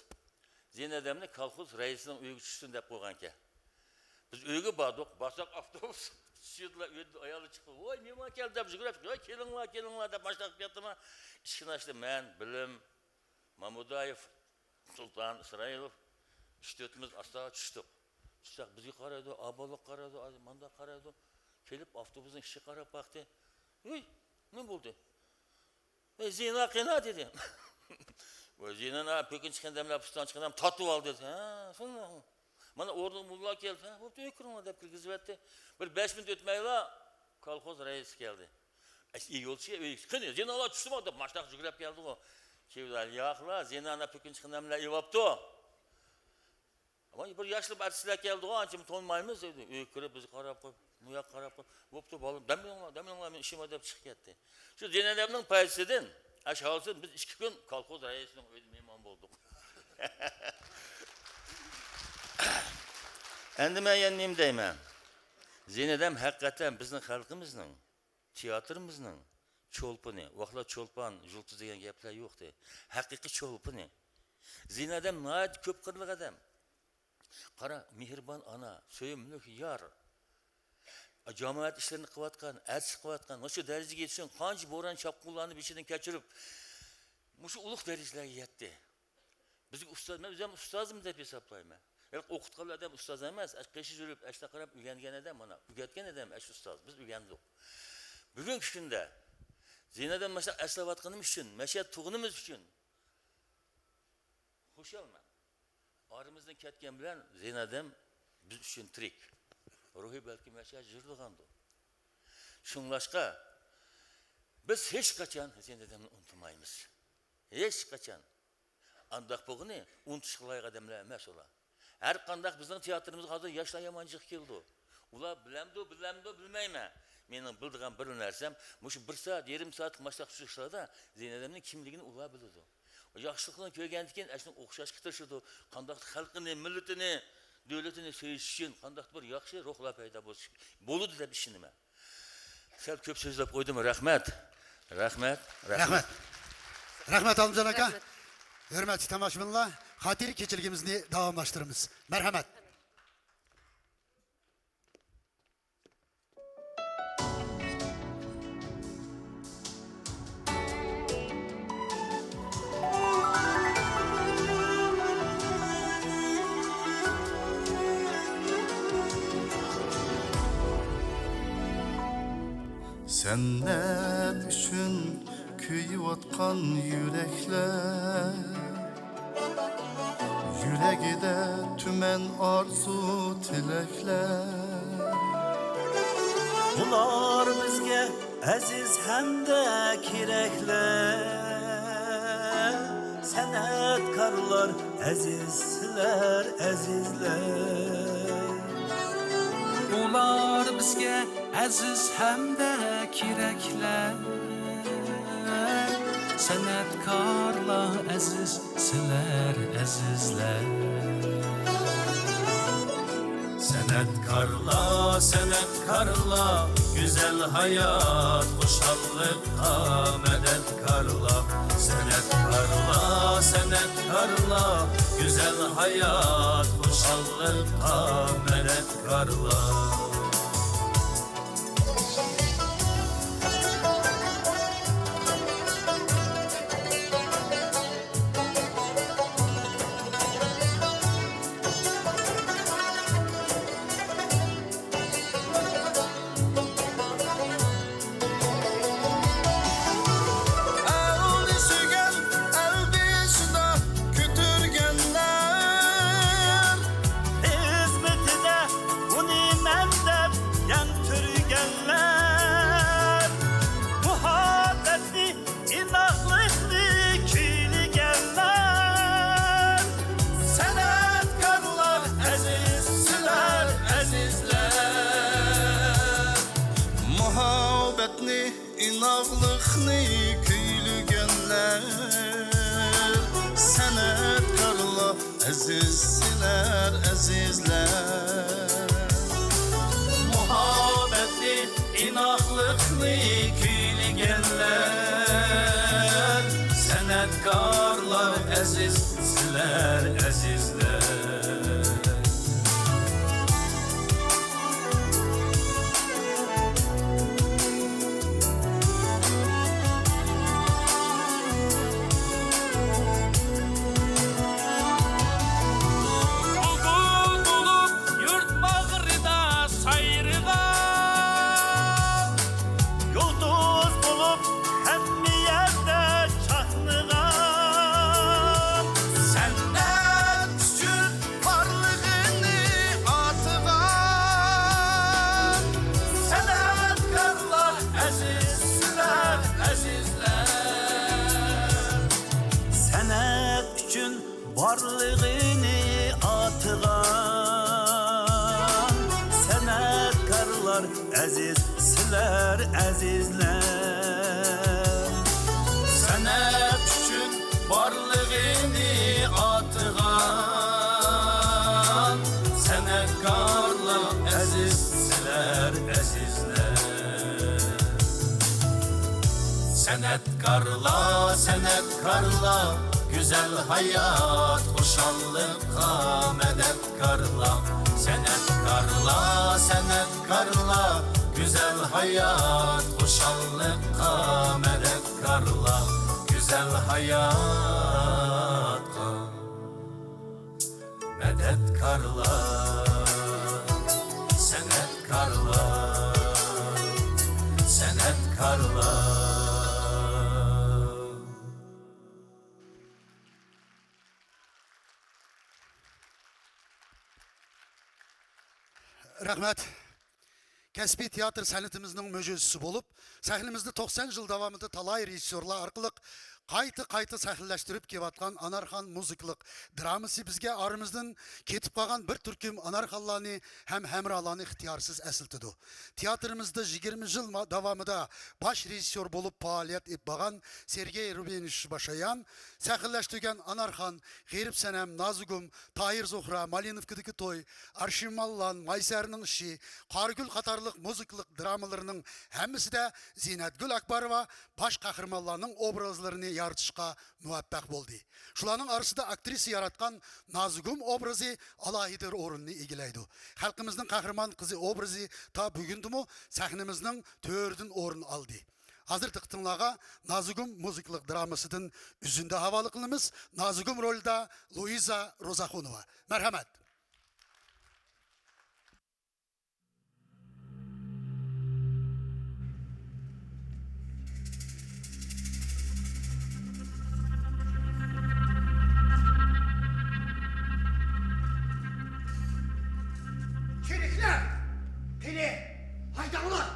زىنەدەمنى كولخوز رەئىسىنىڭ ئۆيىگە چۈشسۇن دەپ قويغانىكەن. بىز ئۆيگە باردۇق، بارساق ئاپتوبۇس چۈشىدىلا، ئۆيدىن ئايالى چىقىپ، ۋاي، مېھمان كەلدى دەپ يۈگۈرۈپ چىقىپ، ۋاي، كېلىڭلار، كېلىڭلار دەپ ماشىنا قىلىپ كەتتىما، ئىشىكنى ئاچتى. مەن، بىلىم، مامۇدايېف، سۇلتان ئىسرائىلوف، ئۈچ تۆتىمىز ئاستا چۈشتۇق. چۈشسەك بىزگە قارايدۇ، ئابالىغا قارايدۇ، مانداق قارايدۇ. كېلىپ ئاپتوبۇسنىڭ ئىچىگە قاراپ باقتى. ۋۇي، نېمە بولدى؟ ۋەي، زىنا قېنى دېدى. ۋەي، زىنا، پۆكۈن چىققان دەملەر، پۇستان چىققان دەم تارتىپ ئالدى. ھە، شۇنداق. مانا ئورنىغا موللا كەلدى. ھە، بوپتۇ، ئۆيگە كىرىڭلار دەپ كىرگۈزۈۋەتتى. بىر بەش مىنۇت ئۆتمەيلا كولخوز رەئىسى كەلدى. ئەش-، ئى، يولچى ئۆيگە، قېنى، زىنالار چۈشتىمۇ دەپ ماشىنىغا جۈگرەپ كەلدىغۇ. كېلىپ، ياقلا، زىنا، پۆكۈن چىققان دەملەر ئېۋاپتۇ. ئەمما بىر ياشلىق ئارتىسلار كەلدىغۇ، ئانچە تونۇمايمىز دېدى. ئۆيگە كىرىپ بىزگە قاراپ قويۇپ، مۇياققا قاراپ قويۇپ، بوپتۇ بالام، دەم ئېلىڭلار، دەم ئېلىڭلار، مېنىڭ ئىشىم بار دەپ چىقىپ كەتتى. شۇ زىنادەمنىڭ پايدىسىدىن، ئاشۇ ھالسىز بىز ئىككى كۈن كولخوز رەئىسىنىڭ ئۆيىدە مېھمان بولدۇق. ئەمدى مەن يەنە نېمە دەيمەن؟ زىنادەم ھەقىقەتەن بىزنىڭ خەلقىمىزنىڭ، تىياتىرىمىزنىڭ چولپىنى، ۋاقلا چولپان، يۇلتۇز دېگەن گەپلەر يوقتى. ھەقىقىي چولپىنى. زىنادەم ناھايىتى كۆپ قىرلىق ئادەم. قارا، مېھرىبان ئانا، سۆيۈملۈك يار، جامائەت ئىشلىرىنى قىلىۋاتقان، ئەرتىسلىك قىلىۋاتقان، مۇشۇ دەرىجىگە يېتىشىگە قانچە بوران چاپقۇنلارنى بېشىدىن كەچۈرۈپ، مۇشۇ ئۇلۇق دەرىجىلەرگە يەتتى. بىزگە ئۇستاز، مەن ئۆزۈم ئۇستازمۇ دەپ ھېسابلايمەن. ھېلىقى ئوقۇتقان ئادەم ئۇستاز ئەمەس، ئەش-، قېشى يۈرۈپ، ئەشتە قاراپ ئۆگەنگەن ئادەم، مانا، ئۆگەتكەن ئادەم ئەش ئۇستاز. بىز ئۆگەندۇق. بۈگۈنكى كۈندە زىنادەم ماشۇنداق ئەسلەۋاتقىنىمىز ئۈچۈن، مەشەدە تۇغقىنىمىز ئۈچۈن خۇشالمەن. ئارىمىزدىن كەتكەن بىلەن زىنادەم بىز ئۈچۈن تىرىك. روھى بەلكىم مەشەدە يۈرىدىغاندۇ. شۇڭلاشقا، بىز ھېچقاچان زىنادەمنى ئۇنتۇمايمىز. ھېچقاچان. ئانداق بولغىنى ئۇنتۇشقا لايىق ئادەملەر ئەمەس ئۇلار. ھەر قانداق بىزنىڭ تىياتىرىمىزغا ھازىر ياشلار يامان جىق كېلىدۇ. ئۇلار بىلەمدۇ، بىلمەمدۇ، بىلمەيمەن. مېنىڭ بىلىدىغان بىر نەرسەم، مۇشۇ بىر سائەت، يېرىم سائەتلىك ماشىنىلىق سۈرۈشلەردە زىنادەمنىڭ كىملىكىنى ئۇلار بىلىدۇ. ياخشىلىقلىرىنى كۆرگەندىن كېيىن، ئاشۇنى ئوخشاشقا تىرىشىدۇ. قانداق خەلقىنى، مىللىتىنى، دۆلىتىنى سۆيۈش ئۈچۈن قانداق بىر ياخشى روھلار پەيدا بولۇش، بولىدۇ دەپ ئىشىنىمەن. سەل كۆپ سۆزلەپ قويدۇم. رەھمەت. رەھمەت. رەھمەت. رەھمەت، ئالىمجان ئاكا. رەھمەت. ھۆرمەتلىك تاماشىبىنلار، خاتىرە كېچىلىكىمىزنى داۋاملاشتۇرىمىز. مەرھەمەت. سەنئەت ئۈچۈن كۆيۈۋاتقان يۈرەكلەر، يۈرىكىدە تۈمەن ئارزۇ تىلەكلەر. ئۇلار بىزگە ئەزىز ھەمدە كېرەكلەر. سەنئەتكارلار ئەزىز، سىلەر ئەزىزلەر. ئۇلار بىزگە ئەزىز ھەمدە كېرەكلەر. سەنئەتكارلار ئەزىز، سىلەر ئەزىزلەر. سەنئەتكارلار، سەنئەتكارلار، گۈزەل ھايات، خۇشاللىققا مەدەتكارلار. سەنئەتكارلار، سەنئەتكارلار، گۈزەل ھايات، خۇشاللىققا مەدەتكارلار. ئەلنى سۆيگەن، ئەلنى شۇنداق كۆتۈرگەنلەر. خىزمىتىدە ئۇنى مەن دەپ يەڭتۈرگەنلەر. مۇھەببەتنى، ئىناقلىقنى كۈيلىگەنلەر. سەنئەتكارلار ئەزىز، سىلەر ئەزىزلەر. مۇھەببەتنى، ئىناقلىقنى كۈيلىگەنلەر. سەنئەتكارلار ئەزىز، سىلەر ئەزىزلەر. مۇھەببەتنى، ئىناقلىقنى كۈيلىگەنلەر. سەنئەتكارلار ئەزىز، سىلەر ئەزىزلەر. بۇلبۇل بولۇپ يۇرت باغرىدا سايرىغان، ئەزىز سىلەر ئەزىزلەر. سەنئەت ئۈچۈن بارلىقىنى ئاتىغان سەنئەتكارلار ئەزىز سىلەر ئەزىزلەر. سەنئەتكارلار، سەنئەتكارلار، گۈزەل ھايات، خۇشاللىققا مەدەتكارلار. سەنئەتكارلار، سەنئەتكارلار، گۈزەل ھايات، خۇشاللىققا مەدەتكارلار. گۈزەل ھاياتقا مەدەتكارلار، سەنئەتكارلار، سەنئەتكارلار. رەھمەت. كەسپىي تىياتىر سەنئىتىمىزنىڭ مۆجىزىسى بولۇپ، سەھنىمىزدە توقسان يىل داۋامىدا تالاي رېژىسسورلار ئارقىلىق قايتا-قايتا سەھنىلەشتۈرۈپ كېلىۋاتقان ئانارخان مۇزىكىلىق درامىسى بىزگە ئارىمىزدىن كېتىپ قالغان بىر تۈركۈم ئانارخانلارنى ھەم ھەمراھلارنى ئىختىيارسىز ئەسلىتىدۇ. تىياتىرىمىزدا يىگىرمە يىل ما-، داۋامىدا باش رېژىسسور بولۇپ پائالىيەت ئېلىپ بارغان سېرگېي رۇبىنوۋىچ باشايان سەھنىلەشتۈرگەن ئانارخان، غېرىب سەنەم، نازۇگۇم، تاھىر زوھرا، مالىنوۋكىدىكى توي، ئارشىن ماللان، مايسەرنىڭ ئىشى، قارىگۈل قاتارلىق مۇزىكىلىق درامىلىرىنىڭ ھەممىسىدە زىننەتگۈل ئاكباروۋا باش قەھرىمانلارنىڭ ئوبرازلىرىنى يارىتىشقا مۇۋەپپەق بولدى. شۇلارنىڭ ئارىسىدا ئاكترىسا ياراتقان نازۇگۇم ئوبرازى ئالاھىدە ئورۇننى ئىگىلەيدۇ. خەلقىمىزنىڭ قەھرىمان قىزى ئوبرازى تا بۈگۈندىمۇ سەھنىمىزنىڭ تۆرىدىن ئورۇن ئالدى. ھازىر دىققىتىڭلارغا نازۇگۇم مۇزىكىلىق درامىسىدىن ئۈزۈندە ھاۋالە قىلىمىز. نازۇگۇم رولىدا لۇئىزا روزاخۇنوۋا. مەرھەمەت. چېرىكلەر، قېنى، ھايداڭلار!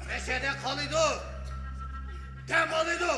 مەشەدە قالىدۇ، دەم ئالىدۇ.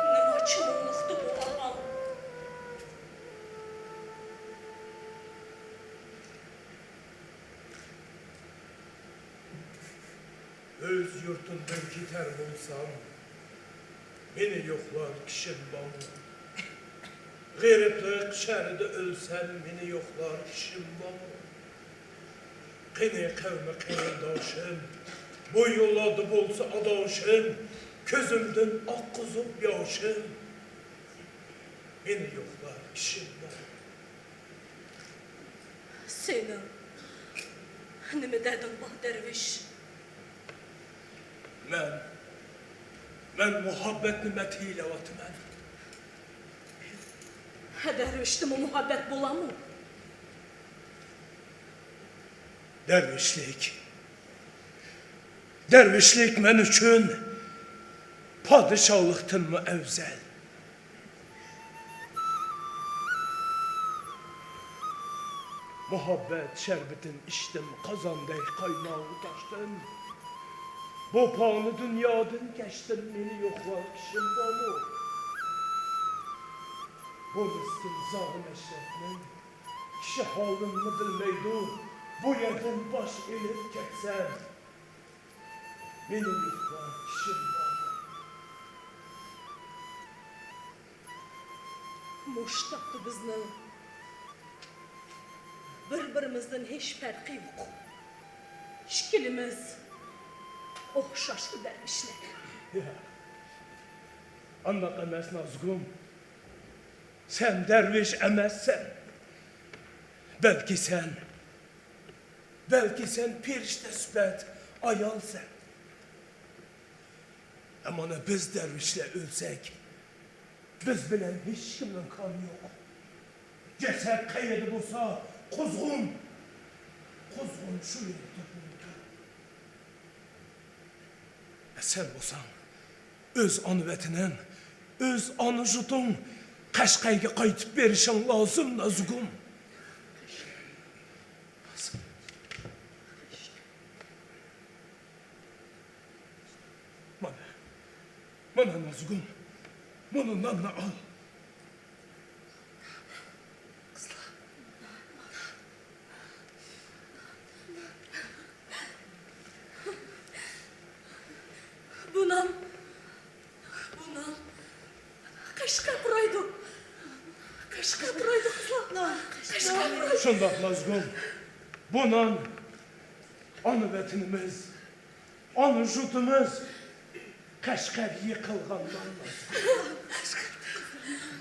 نېمانچە مۇڭلۇقتۇ بۇ ئاھاڭ. ئۆز يۇرتۇمدىن كېتەر بولسام، مېنى يوقلار كىشىم بارمۇ؟ غېرىبلىق شەھىرىدە ئۆلسەم، مېنى يوقلار كىشىم بارمۇ؟ قېنى قەۋمى قېرىنداشىم، بۇ يوللاردا بولسا ئاداشىم، كۆزۈمدىن ئاققۇزۇپ ياشىم. مېنى يوقلار كىشىم بار. سېنىڭ نېمە دەردىڭ بار، دەرۋىش؟ مەن، مەن مۇھەببەتنى مەدھىيلەۋاتىمەن. دەرۋىشتىمۇ مۇھەببەت بولامۇ؟ دەرۋىشلىك، دەرۋىشلىك مەن ئۈچۈن پادىشاھلىقتىنمۇ ئەۋزەل. مۇھەببەت شەربىتىن ئىچتىم، قازاندەك قايناۋ تاشتىن. بۇ پانىي دۇنيادىن كەچتىم، مېنى يوقلار كىشىم بارمۇ؟ بۇ مىسكىن زار مەشرەپنىڭ كىشى ھالىمنى بىلمەيدۇ. بۇ يەردىن باش ئېلىپ كەتسەم، مېنى يوقلار كىشىم بارمۇ؟ مۇشۇ تاپتا بىزنىڭ بىر-بىرىمىزدىن ھېچ پەرقى يوق. ئىككىلىمىز ئوخشاشلا دەرۋىشلەر. ياق، ئانداق ئەمەس، نازۇگۇم. سەن دەرۋىش ئەمەسسەن. بەلكى سەن، بەلكى سەن پەرىشتە سۈپەت ئايالسەن. ئەمما مانا بىز دەرۋىشلەر ئۆلسەك، بىز بىلەن ھېچكىمنىڭ كانى يوق. جەسەت قەيەردە بولسا، قۇزغۇن، قۇزغۇن شۇ يەردە توپلىنىدىكەن. سەن بولساڭ، ئۆز ئانا ۋەتىنىڭ، ئۆز ئانا يۇرتۇڭ قەشقەرگە قايتىپ بېرىشىڭ لازىم، نازۇگۇم. مانا، مانا نازۇگۇم، مانا ناننى ئال. بۇ نان، بۇ نان قەشقەر پۇرايدۇ. قەشقەر پۇرايدۇ، قىزلار. قەشقەر پۇرايدۇ. شۇنداق، نازۇگۇم. بۇ نان ئانا ۋەتىنىمىز، ئانا يۇرتىمىز. قەشقەر يىقىلغان نان، نازۇگۇم.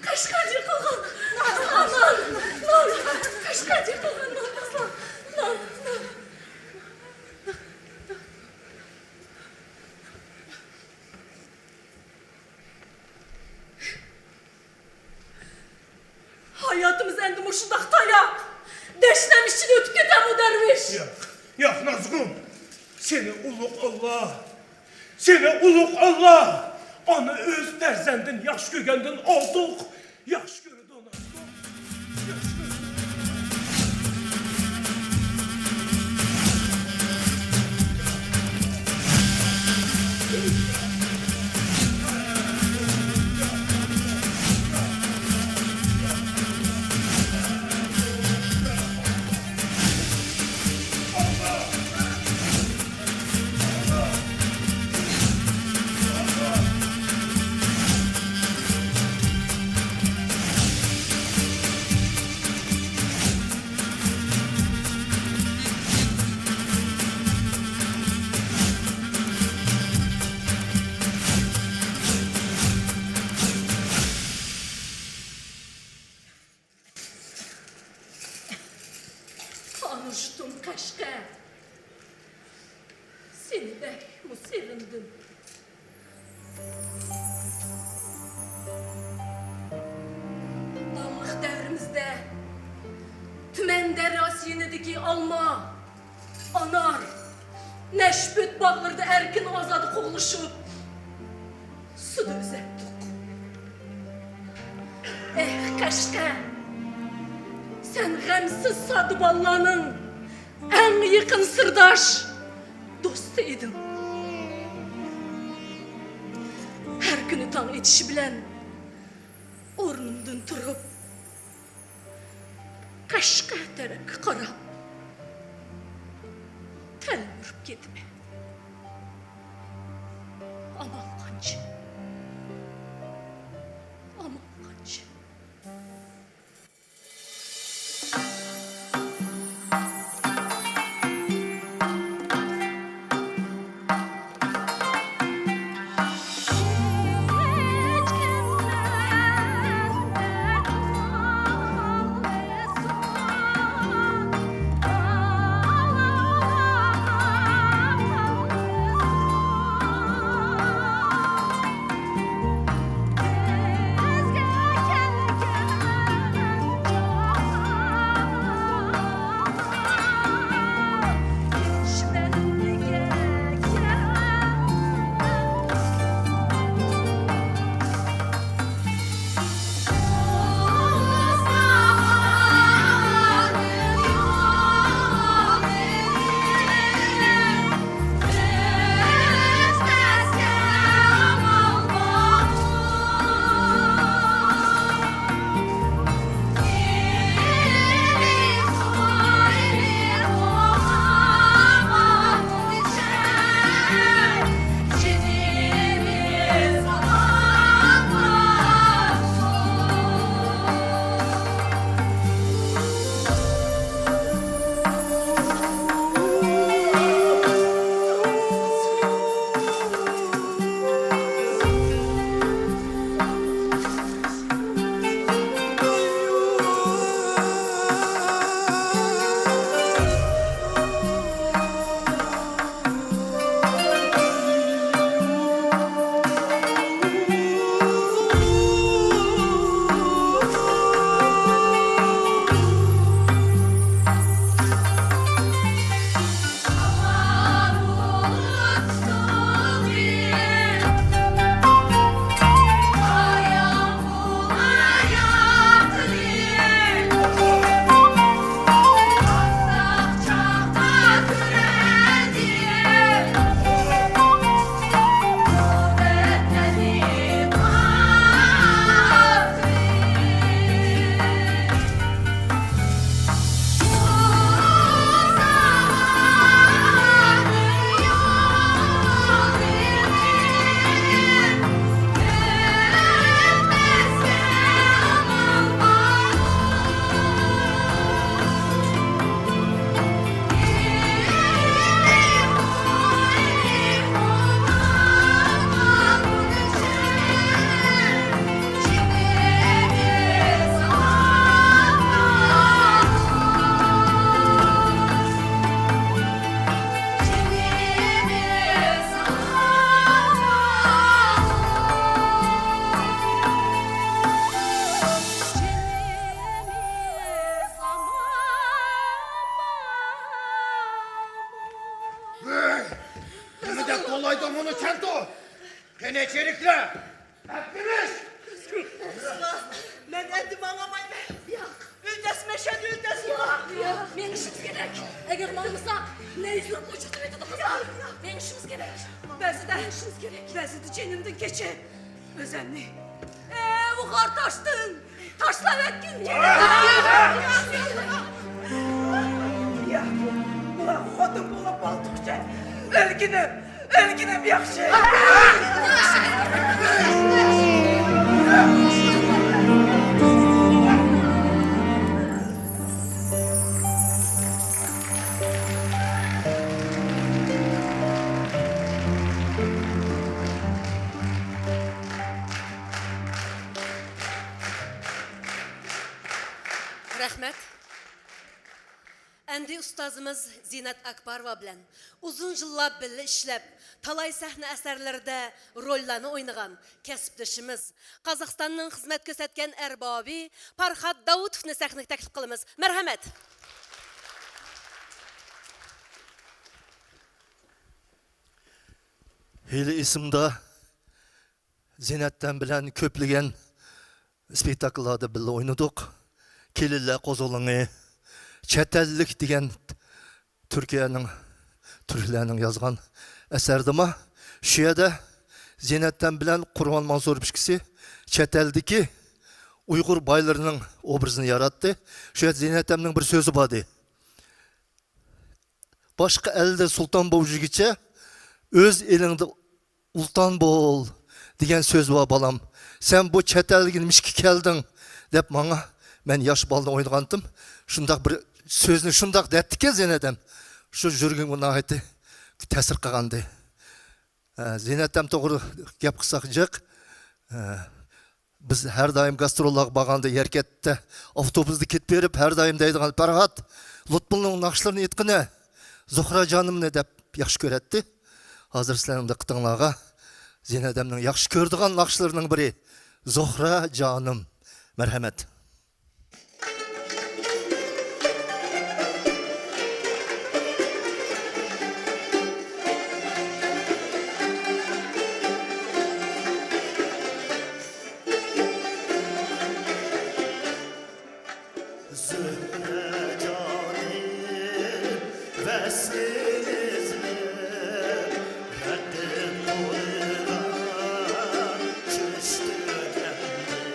قەشقەر يىقىلغان نان، نان، نان. قەشقەر يىقىلغان نان، قىزلار. نان، نان. ھاياتىمىز ئەمدى مۇشۇنداق تاياق دەشنەم ئىچىدە ئۆتۈپ كېتەرمۇ، دەرۋىش؟ ياق، ياق، نازۇگۇم. سېنى ئۇلۇغ ئاللا، سېنى ئۇلۇغ ئاللا، ئانا ئۆز پەرزەنتىنى ياخشى كۆرگەندىن ئارتۇق ياخشى كۆرىدۇ، نازۇگۇم. ياخشى كۆرىدۇ. ئانا يۇرتۇم قەشقەر، سېنى بەكمۇ سېغىندىم. بالىلىق دەۋرىمىزدە تۈمەن دەرياسى يېنىدىكى ئالما، ئانار، نەشپۈت باغلىرىدا ئەركىن ئازادە قوغلىشىپ، سۇدا ئۈزەتتۇق. ئەھ، قەشقەر، سەن غەمسىز ساددا بالىلارنىڭ ئەڭ يېقىن سىرداش، دوستى ئىدىڭ. ھەر كۈنى تاڭ ئېتىشى بىلەن ئورنۇمدىن تۇرۇپ، قەشقەر تەرەپكە قاراپ تەلمۈرۈپ كېتىمەن. ئامال قانچە؟ ئامال قانچە؟ ئەپتىمىش! مەن ئەمدى ماڭالايمەن. ياق. ئۆتەسمەن، شەن ئۆتەسمەن. ياق، ياق، مېڭىشىمىز كېرەك. ئەگەر ماڭمىساق، نەيزىلىك ئوچۇقلاپ كېتىدۇ قىزلار. مېڭىشىمىز كېرەك. بەزىدە، مېڭىشىمىز كېرەك. بەزىدە جېنىمدىن كېچىپ، ئۆزەمنى، ئە، ئۇ غار تاشتىن تاشلاپ ئۆتكۈم كېلىدۇ. ياق، بۇلار خوتۇن بولۇپ بالدۇقچە ئۆلگىنىم، ئۆلگىنىم ياخشى. رەھمەت. ئەمدى ئۇستازىمىز زىننەت ئاكباروۋا بىلەن ئۇزۇن يىللار بىللە ئىشلەپ، تالاي سەھنە ئەسەرلىرىدە روللارنى ئوينىغان كەسىپدىشىمىز، قازاقىستاننىڭ خىزمەت كۆرسەتكەن ئەربابى پارخات داۋۇتوۋنى سەھنىگە تەكلىپ قىلىمىز. مەرھەمەت! ھېلى ئېسىمدە زىننەتەم بىلەن كۆپلىگەن ئىسپېكتاكللاردا بىللە ئوينىدۇق. كېلىنلەر قوزغىلىڭى، چەت ئەللىك دېگەن تۈركىيەنىڭ، تۈركلەرنىڭ يازغان ئەسەردىما، شۇ يەردە زىننەتەم بىلەن قۇربان مانسۇروف ئىككىسى چەت ئەلدىكى ئۇيغۇر بايلىرىنىڭ ئوبرازىنى ياراتتى. شۇ يەردە زىننەتەمنىڭ بىر سۆزى بار ئىدى. باشقا ئەلدە سۇلتان بولۇپ يۈرگۈچە ئۆز ئېلىڭدە ئۇلتان بول دېگەن سۆز بار، بالام. سەن بۇ چەت ئەلگە نېمىشقا كەلدىڭ دەپ ماڭا، مەن ياش بالىنى ئوينىغانتىم، شۇنداق بىر سۆزنى شۇنداق دەپتىكەن زىننەتەم. شۇ يۈرىكىمگە ناھايىتى تەسىر قىلغانىدى. ھە، زىننەتەم توغرا گەپ قىلساق جىق. ھە، بىز ھەر دائىم گاستروللارغا بارغاندا يەركەنتتە ئاپتوبۇستا كېتىپ بېرىپ، ھەر دائىم دەيدىغان، پەرھات، لۇتپۇلنىڭ ناخشىلىرىنى ئېيتقىنە، زۇھرا جانىمنى دەپ ياخشى كۆرەتتى. ھازىر سىلەرنىڭ دىققىتىڭلارغا زىننەتەمنىڭ ياخشى كۆرىدىغان ناخشىلىرىنىڭ بىرى، زۇھرا جانىم. مەرھەمەت. زۆھرە جانىم، ۋەسلىڭىزنى رەقىب قولىغا چۈشتۈم ئەمدى.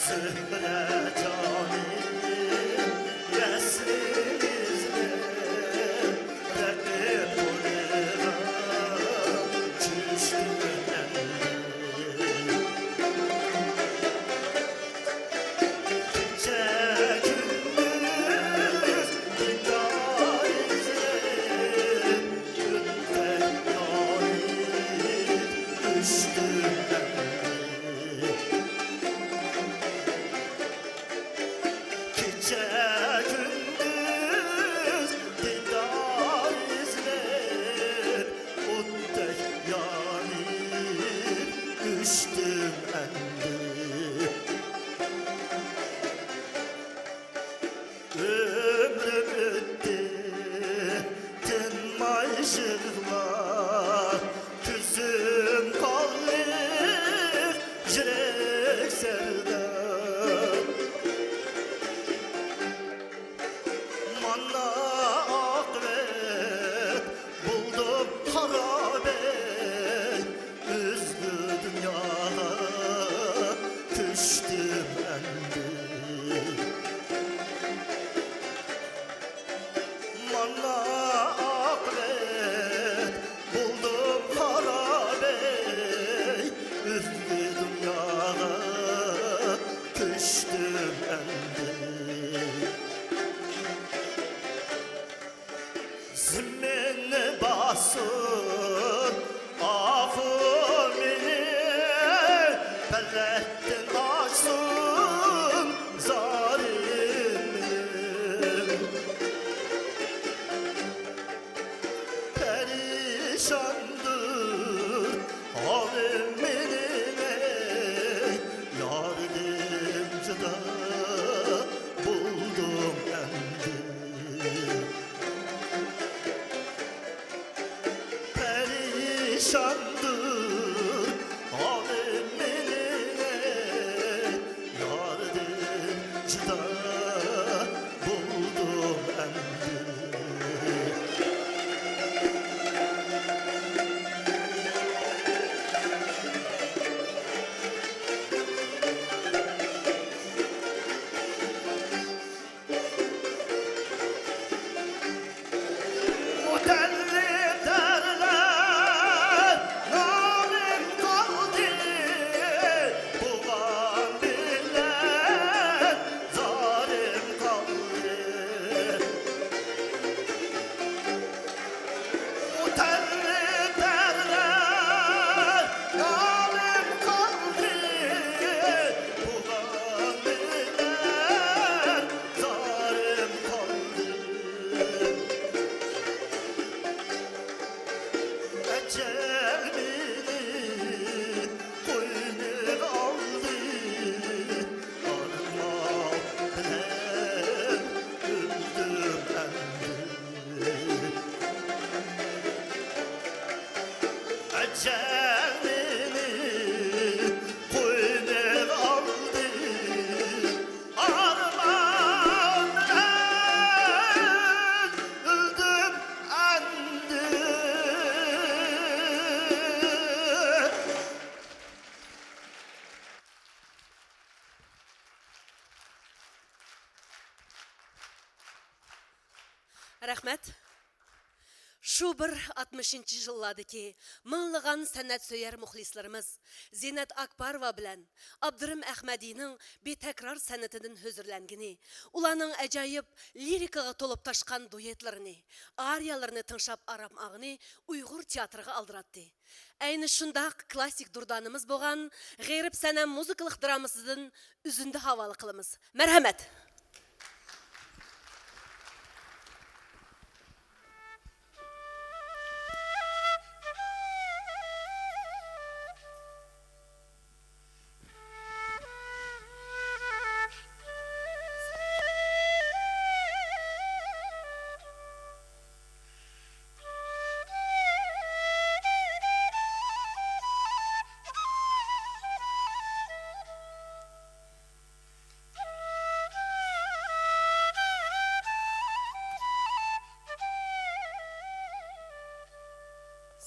زۆھرە جانىم، ۋەسلىڭىزنى رەقىب قولىغا چۈشتۈم ئەمدى. كېچە كۈندۈز دىدار ئىزدەپ، ئۆتتەك يارىپ ئۆچتۈم ئەمدى. كېچە كۈندۈز دىدار ئىزدەپ، ئوتتەك يانىپ ئۆچتۈم ئەمدى. ئۆمرۈم ئۆتتى تىنماي يىغلاپ، كۆزۈم قانلىق يۈرەك زەرداب. مانا ئاقىۋەت بولدۇم خارابە، ئۆزگە دۇنياغا كۆچتۈم ئەمدى. مانا ئاقىۋەت بولدۇم خارابە، ئۆزگە دۇنياغا كۆچتۈم ئەمدى. زېمىننى باسسۇن ئاھۇ مېنى، پەلەكتىن ئاچسۇن زارىم مېنى. پەرىشاندۇر ھالىم مېنىڭ، ئەي ياردىم جۇدا بولدۇم ئەمدى. ئىشاندۇر ئالىم مېنى، ياردىن جۇدا بولدۇم ئەمدى. مۇتەللىپ دەرلەر نالىم قالدى، بۇغان بىلەن زارىم قالدى. مۇتەللىپ دەرلەر نالىم قالدى، بۇغان بىلەن زارىم قالدى. ئەجەل مېنى قوينىغا ئالدى، ئارمان بىلەن ئۆلدۈم ئەمدى. ئەجەل مېنى قوينىغا ئالدى، ئارمان بىلەن ئۆلدۈم ئەمدى. رەھمەت. شۇ بىر ئاتمىشىنچى يىللاردىكى مىڭلىغان سەنئەت سۆيەر مۇخلىسلىرىمىز زىننەت ئاكباروۋا بىلەن ئابدۇرېھىم ئەخمەدىنىڭ بىتەكرار سەنئىتىدىن ھۆزۈرلەنگىنى، ئۇلارنىڭ ئەجايىپ لىرىكىغا تولۇپ تاشقان دۇيېتلىرىنى، ئارىيەلىرىنى تىڭشاپ ئارام ئالغىنى ئۇيغۇر تىياتىرىغا ئالدىراتتى. ئەينى شۇنداق كلاسسىك دۇردانىمىز بولغان غېرىب سەنەم مۇزىكىلىق درامىسىدىن ئۈزۈندە ھاۋالە قىلىمىز. مەرھەمەت!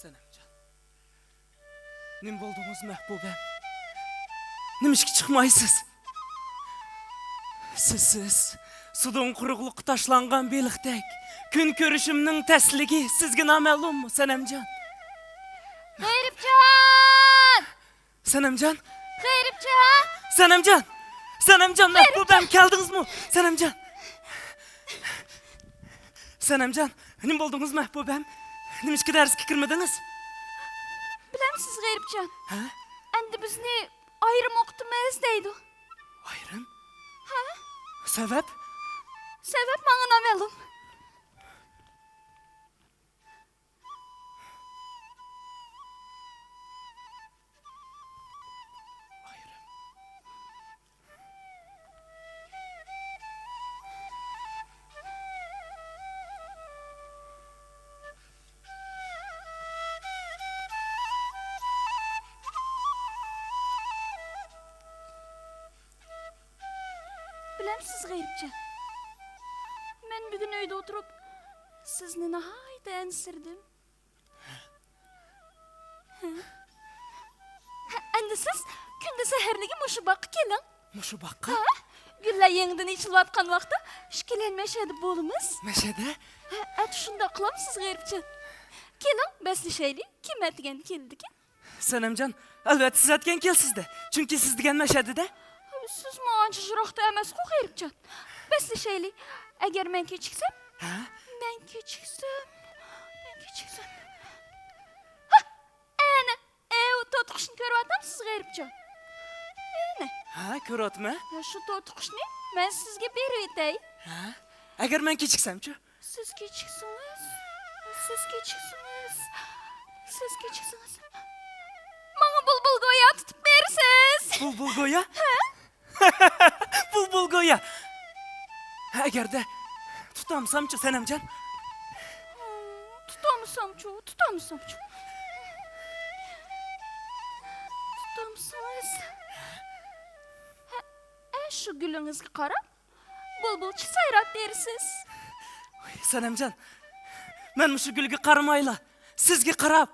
سەنەمجان. نېمە بولدىڭىز، مەھبۇبەم؟ نېمىشقا چىقمايسىز؟ سىز، سىز سۇدىن قۇرۇقلۇققا تاشلانغان بېلىقتەك. كۈن كۆرۈشۈمنىڭ تەسلىكى سىزگە نامەلۇممۇ، سەنەمجان؟ غېرىبجان! سەنەمجان! غېرىبجان! سەنەمجان! سەنەمجان، مەھبۇبەم، كەلدىڭىزمۇ؟ سەنەمجان! سەنەمجان، نېمە بولدىڭىز، مەھبۇبەم؟ نېمىشقا دەرسكە كىرمىدىڭىز؟ بىلەمسىز، غېرىبجان؟ ھە؟ ئەمدى بىزنى ئايرىم ئوقۇتىمىز دەيدۇ. ئايرىم؟ ھە؟ سەۋەب؟ سەۋەب ماڭا نامەلۇم. بىلەمسىز، غېرىبجان، مەن بۈگۈن ئۆيدە ئولتۇرۇپ سىزنى ناھايىتى ئەنسىرىدىم. ھە، ئەمدى سىز كۈندە سەھەرلىكى مۇشۇ باغقا كېلىڭ. مۇشۇ باغقا؟ ھە، گۈللەر يېڭىدىن ئېچىلىۋاتقان ۋاقىتتا ئىككىيلەن مەشەدە بولىمىز. مەشەدە؟ ھە، ئەتە شۇنداق قىلامسىز، غېرىبجان؟ كېلىڭ، بەسلىشەيلى، كىم ئەتىگەن كېلىدىكەن؟ سەنەمجان، ئەلۋەتتە سىز ئەتىگەن كېلىسىزدە، چۈنكى سىز دېگەن مەشەدىدە. سىزمۇ ئانچە يىراقتا ئەمەسقۇ، غېرىبجان. بەسلىشەيلى. ئەگەر مەن كېچىكسەم، ھە؟ مەن كېچىكسەم، مەن كېچىكسەم. ھا! ئەنە، ئەۋۇ توتىقۇشنى كۆرۈۋاتامسىز، غېرىبجان؟ ئەنە. ھە، كۆرۈۋاتىمەن. ھە، شۇ توتىقۇشنى مەن سىزگە بېرىۋېتەي. ھە؟ ئەگەر مەن كېچىكسەمچۇ؟ سىز كېچىكسىڭىز، سىز كېچىكسىڭىز، سىز كېچىكسىڭىز، ماڭا بۇلبۇل گويا تۇتۇپ بېرىسىز. بۇلبۇل گويا؟ ھە؟ بۇلبۇل گويا. ئەگەردە تۇتامسامچۇ، سەنەمجان؟ تۇتامسامچۇ، تۇتامسامچۇ؟ سىز ھە، ئە، شۇ گۈلىڭىزگە قاراپ بۇلبۇلچە سايراپ بېرىسىز. سەنەمجان، مەن مۇشۇ گۈلگە قارىمايلا، سىزگە قاراپ،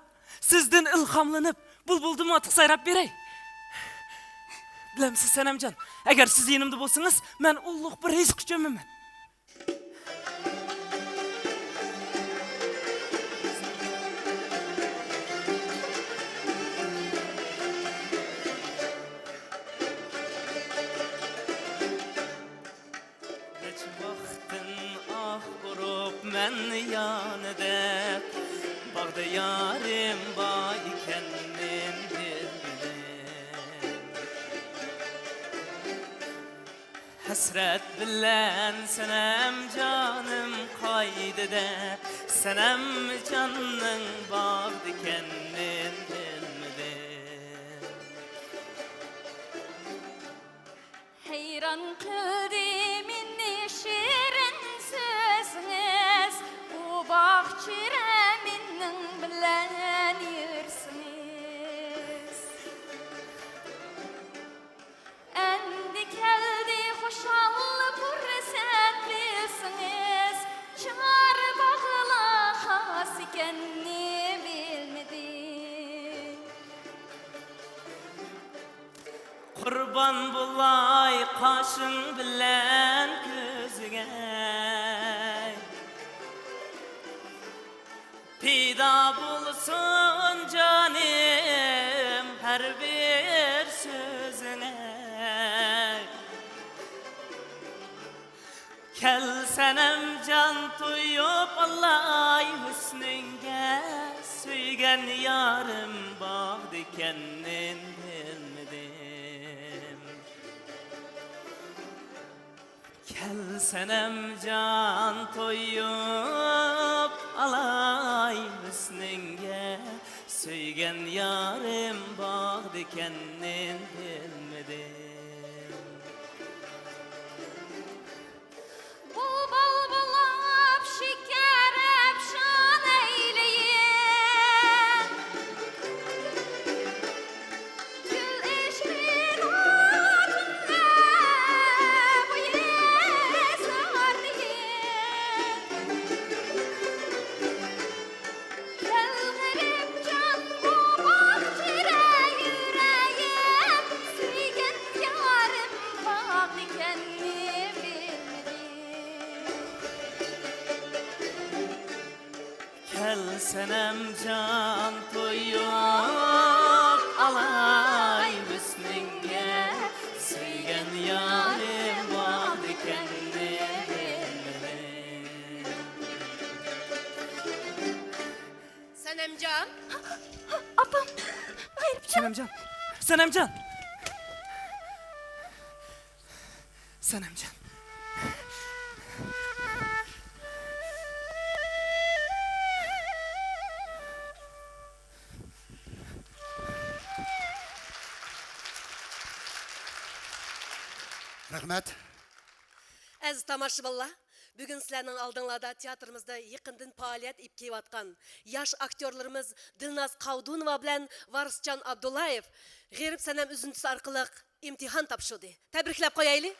سىزدىن ئىلھاملىنىپ، بۇلبۇلدىنمۇ ئارتۇق سايراپ بېرەي. بىلەمسىز، سەنەمجان، ئەگەر سىز يېنىمدا بولسىڭىز، مەن ئۇللۇق بىر ھېسقا چۆمىمەن. نەچچە ۋاقىتتىن ئاھ ئۇرۇپ مەن يانىدە، باغدا يارىم بار ئىكەنمىن بىلمىدىم. ھەسرەت بىلەن سەنەمجانىم قايدىدە، سەنەمجاننىڭ باغدىكەنمىن بىلمىدىم. ھەيران قىلدى مېنى شېرىن سۆزىڭىز، بۇ باغچىدا مېنىڭ بىلەن يۈرسىڭىز. ئەمدى كەلدى خۇشال پۇرسەت، بىلسىڭىز، چار باغلار خاس ئىكەننى بىلمىدىم. قۇربان بولاي قاشىڭ بىلەن كۆزۈڭگە. پىدا بولسۇن جانىم ھەر بىر سۆزۈڭە. كەل سەنەمجان تويۇپ ئالاي ھۆسنۈڭگە، سۆيگەن يارىم باغدىكەنمىن بىلمىدىم. كەل سەنەمجان تويۇپ ئالاي ھۆسنۈڭگە، سۆيگەن يارىم باغدىكەنمىن بىلمىدىم. بۇلبۇل بولۇپ شېكەر ئەپشان ئەيلىيىم. گۈل ئېشىقىدا تۈنلەر بويى سارنىيىم. كەل غېرىبجان بۇ باغچىدا يۈرەيىم، سۆيگەن يارىم باغدىكەننى بىلمىدىم. كەل سەنەمجان تويۇپ ئالاي ھۆسنۈڭگە، سۆيگەن يارىم باغدىكەننى بىلمىدىم. سەنەمجان. ئاپام، غېرىبجان. سەنەمجان، سەنەمجان. سەنەمجان. رەھمەت. ئەزىز تاماشىبىنلار، بۈگۈن سىلەرنىڭ ئالدىڭلاردا تىياتىرىمىزدا يېقىندىن پائالىيەت ئېلىپ كېلىۋاتقان ياش ئاكتيورلىرىمىز دىلناز قاۋدۇنوۋا بىلەن ۋارىسجان ئابدۇللايېف غېرىب سەنەم ئۈزۈندىسى ئارقىلىق ئىمتىھان تاپشۇردى. تەبرىكلەپ قويايلى.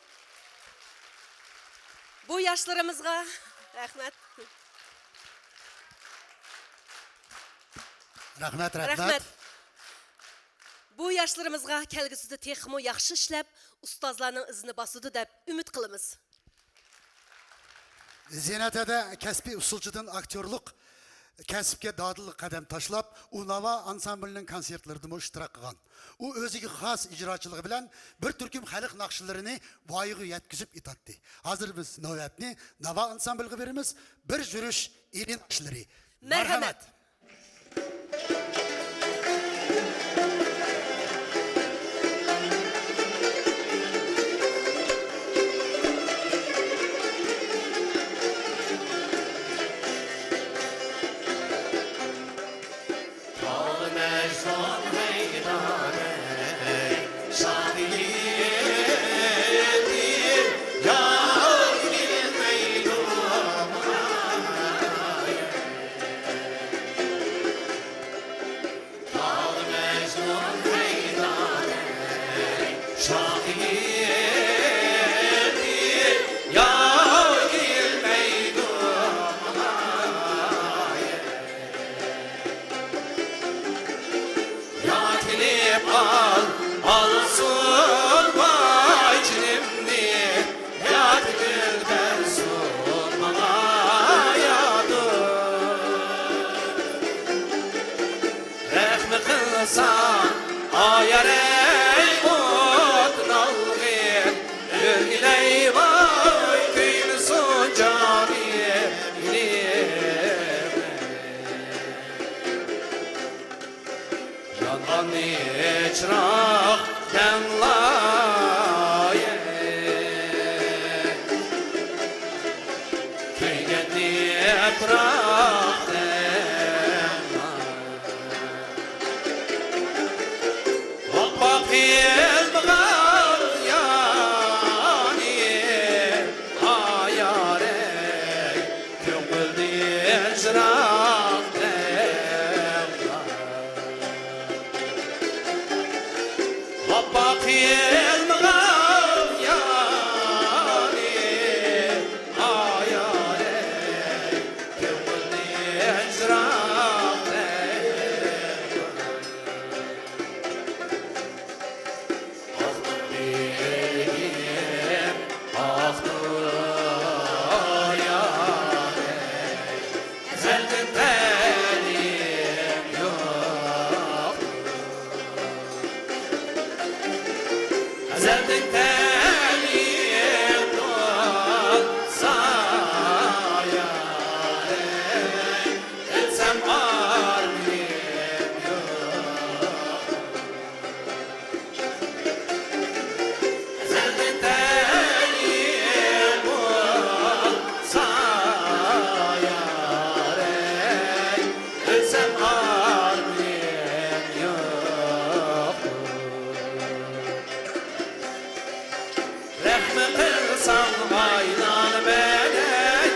بۇ ياشلىرىمىزغا رەھمەت. رەھمەت، رەھمەت. رەھمەت. بۇ ياشلىرىمىزغا كەلگۈسىدە تېخىمۇ ياخشى ئىشلەپ، ئۇستازلارنىڭ ئىزىنى باسىدۇ دەپ ئۈمىد قىلىمىز. زىينەت ھەدە كەسپىي ئۇسسۇلچىدىن ئاكتيورلۇق كەسىپكە دادىل قەدەم تاشلاپ، ئۇ ناۋا ئانسامبىلىنىڭ كونسېرتلىرىدىمۇ ئىشتىراك قىلغان. ئۇ ئۆزىگە خاس ئىجراچىلىقى بىلەن بىر تۈركۈم خەلق ناخشىلىرىنى ۋايىغا يەتكۈزۈپ ئېيتاتتى. ھازىر بىز نۆۋەتنى ناۋا ئانسامبىلغا بېرىمىز. بىر يۈرۈش ئېلى ناخشىلىرى. مەرھەمەت. مەرھەمەت. شاخ ئېگىلدى، ياۋ ئېگىلمەيدۇ. يا كېلىپ ئال، ئالسۇن ۋاي جېنىمنى، يا كېلىپ بەرسۇن ماڭا يادۇر. رەھمى قىلساڭ، ئايارەي ئوتنالغىن، ئۆرگىلەي ۋاي كۆيمىسۇن جانىم. يانغان چىراغ دەڭلاي، كۆيگەن پىراق دەڭلاي. ۋاپا قىلمىغان يارىم، ئايارەي. كۆڭۈلدىن يىراق دەڭلار. ۋاپا قىلمىغان يارىم، ئايارەي. كۆڭۈلدىن يىراق دەڭلار. ئاقتۇ بېگىم، ئاقتۇ يارەي، ئەزەلدىن تەلىيىم يوقتۇ. ئەزەلدىن تەلىيىم بولسا يارەي، ئۆلسەم ئارمىنىم يوق. رەھمى قىلساڭ ئايلانمەي،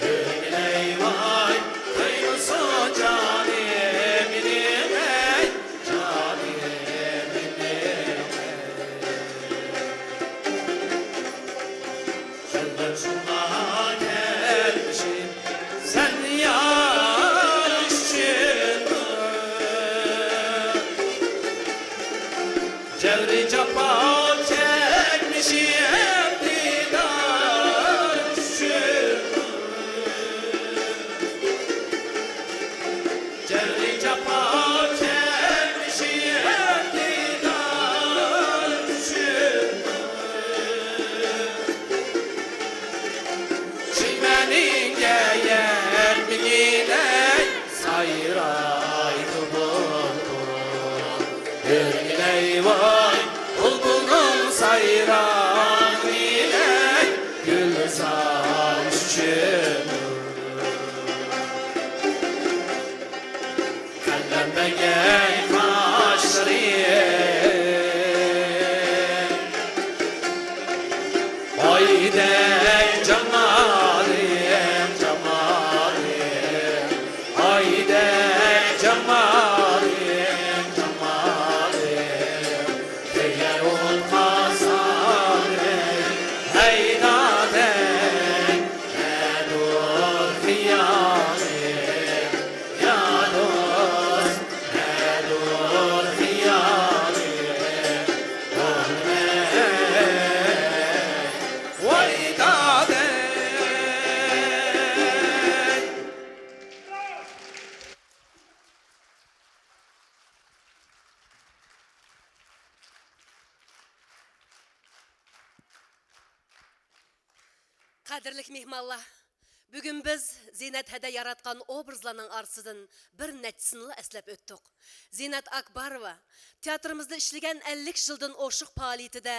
ئۆرگىلەي ۋاي، قويمىسۇن جانىم مېنى ئەي، جانىم مېنى ئەي. شۇنداق شۇڭا كەلمىشىم سەن يار ئۈچۈن. جەۋرى جاپا چەكمىشىم دىدار ئۈچۈن. جەۋرى جاپا چەكمىشىم دىدار ئۈچۈن. چىمەنگە يەتمىگىنەي سايرايدۇ بۇلبۇل. ئۆرگىلەي ۋاي، بۇلبۇلنىڭ سايرىغىنى گۈلزار ئۈچۈن. قەلبىمدىكى قاشلىرىم، ئايدەك جامالىم، جامالىم، ئايدەك جامالىم، جامالىم. كۆيەر ئوتقا سالىپ ھەيدادەك، نەدۇر خىيالىم. يا دوست، نەدۇر خىيالىم، بولماي ۋاي دادەي. قەدىرلىك مېھمانلار، بۈگۈن بىز زىننەت ھەدە ياراتقان ئوبرازلارنىڭ ئارىسىدىن بىر نەچچىسىنىلا ئەسلەپ ئۆتتۇق. زىننەت ئاكباروۋا تىياتىرىمىزدا ئىشلىگەن ئەللىك يىلدىن ئوشۇق پائالىيىتىدە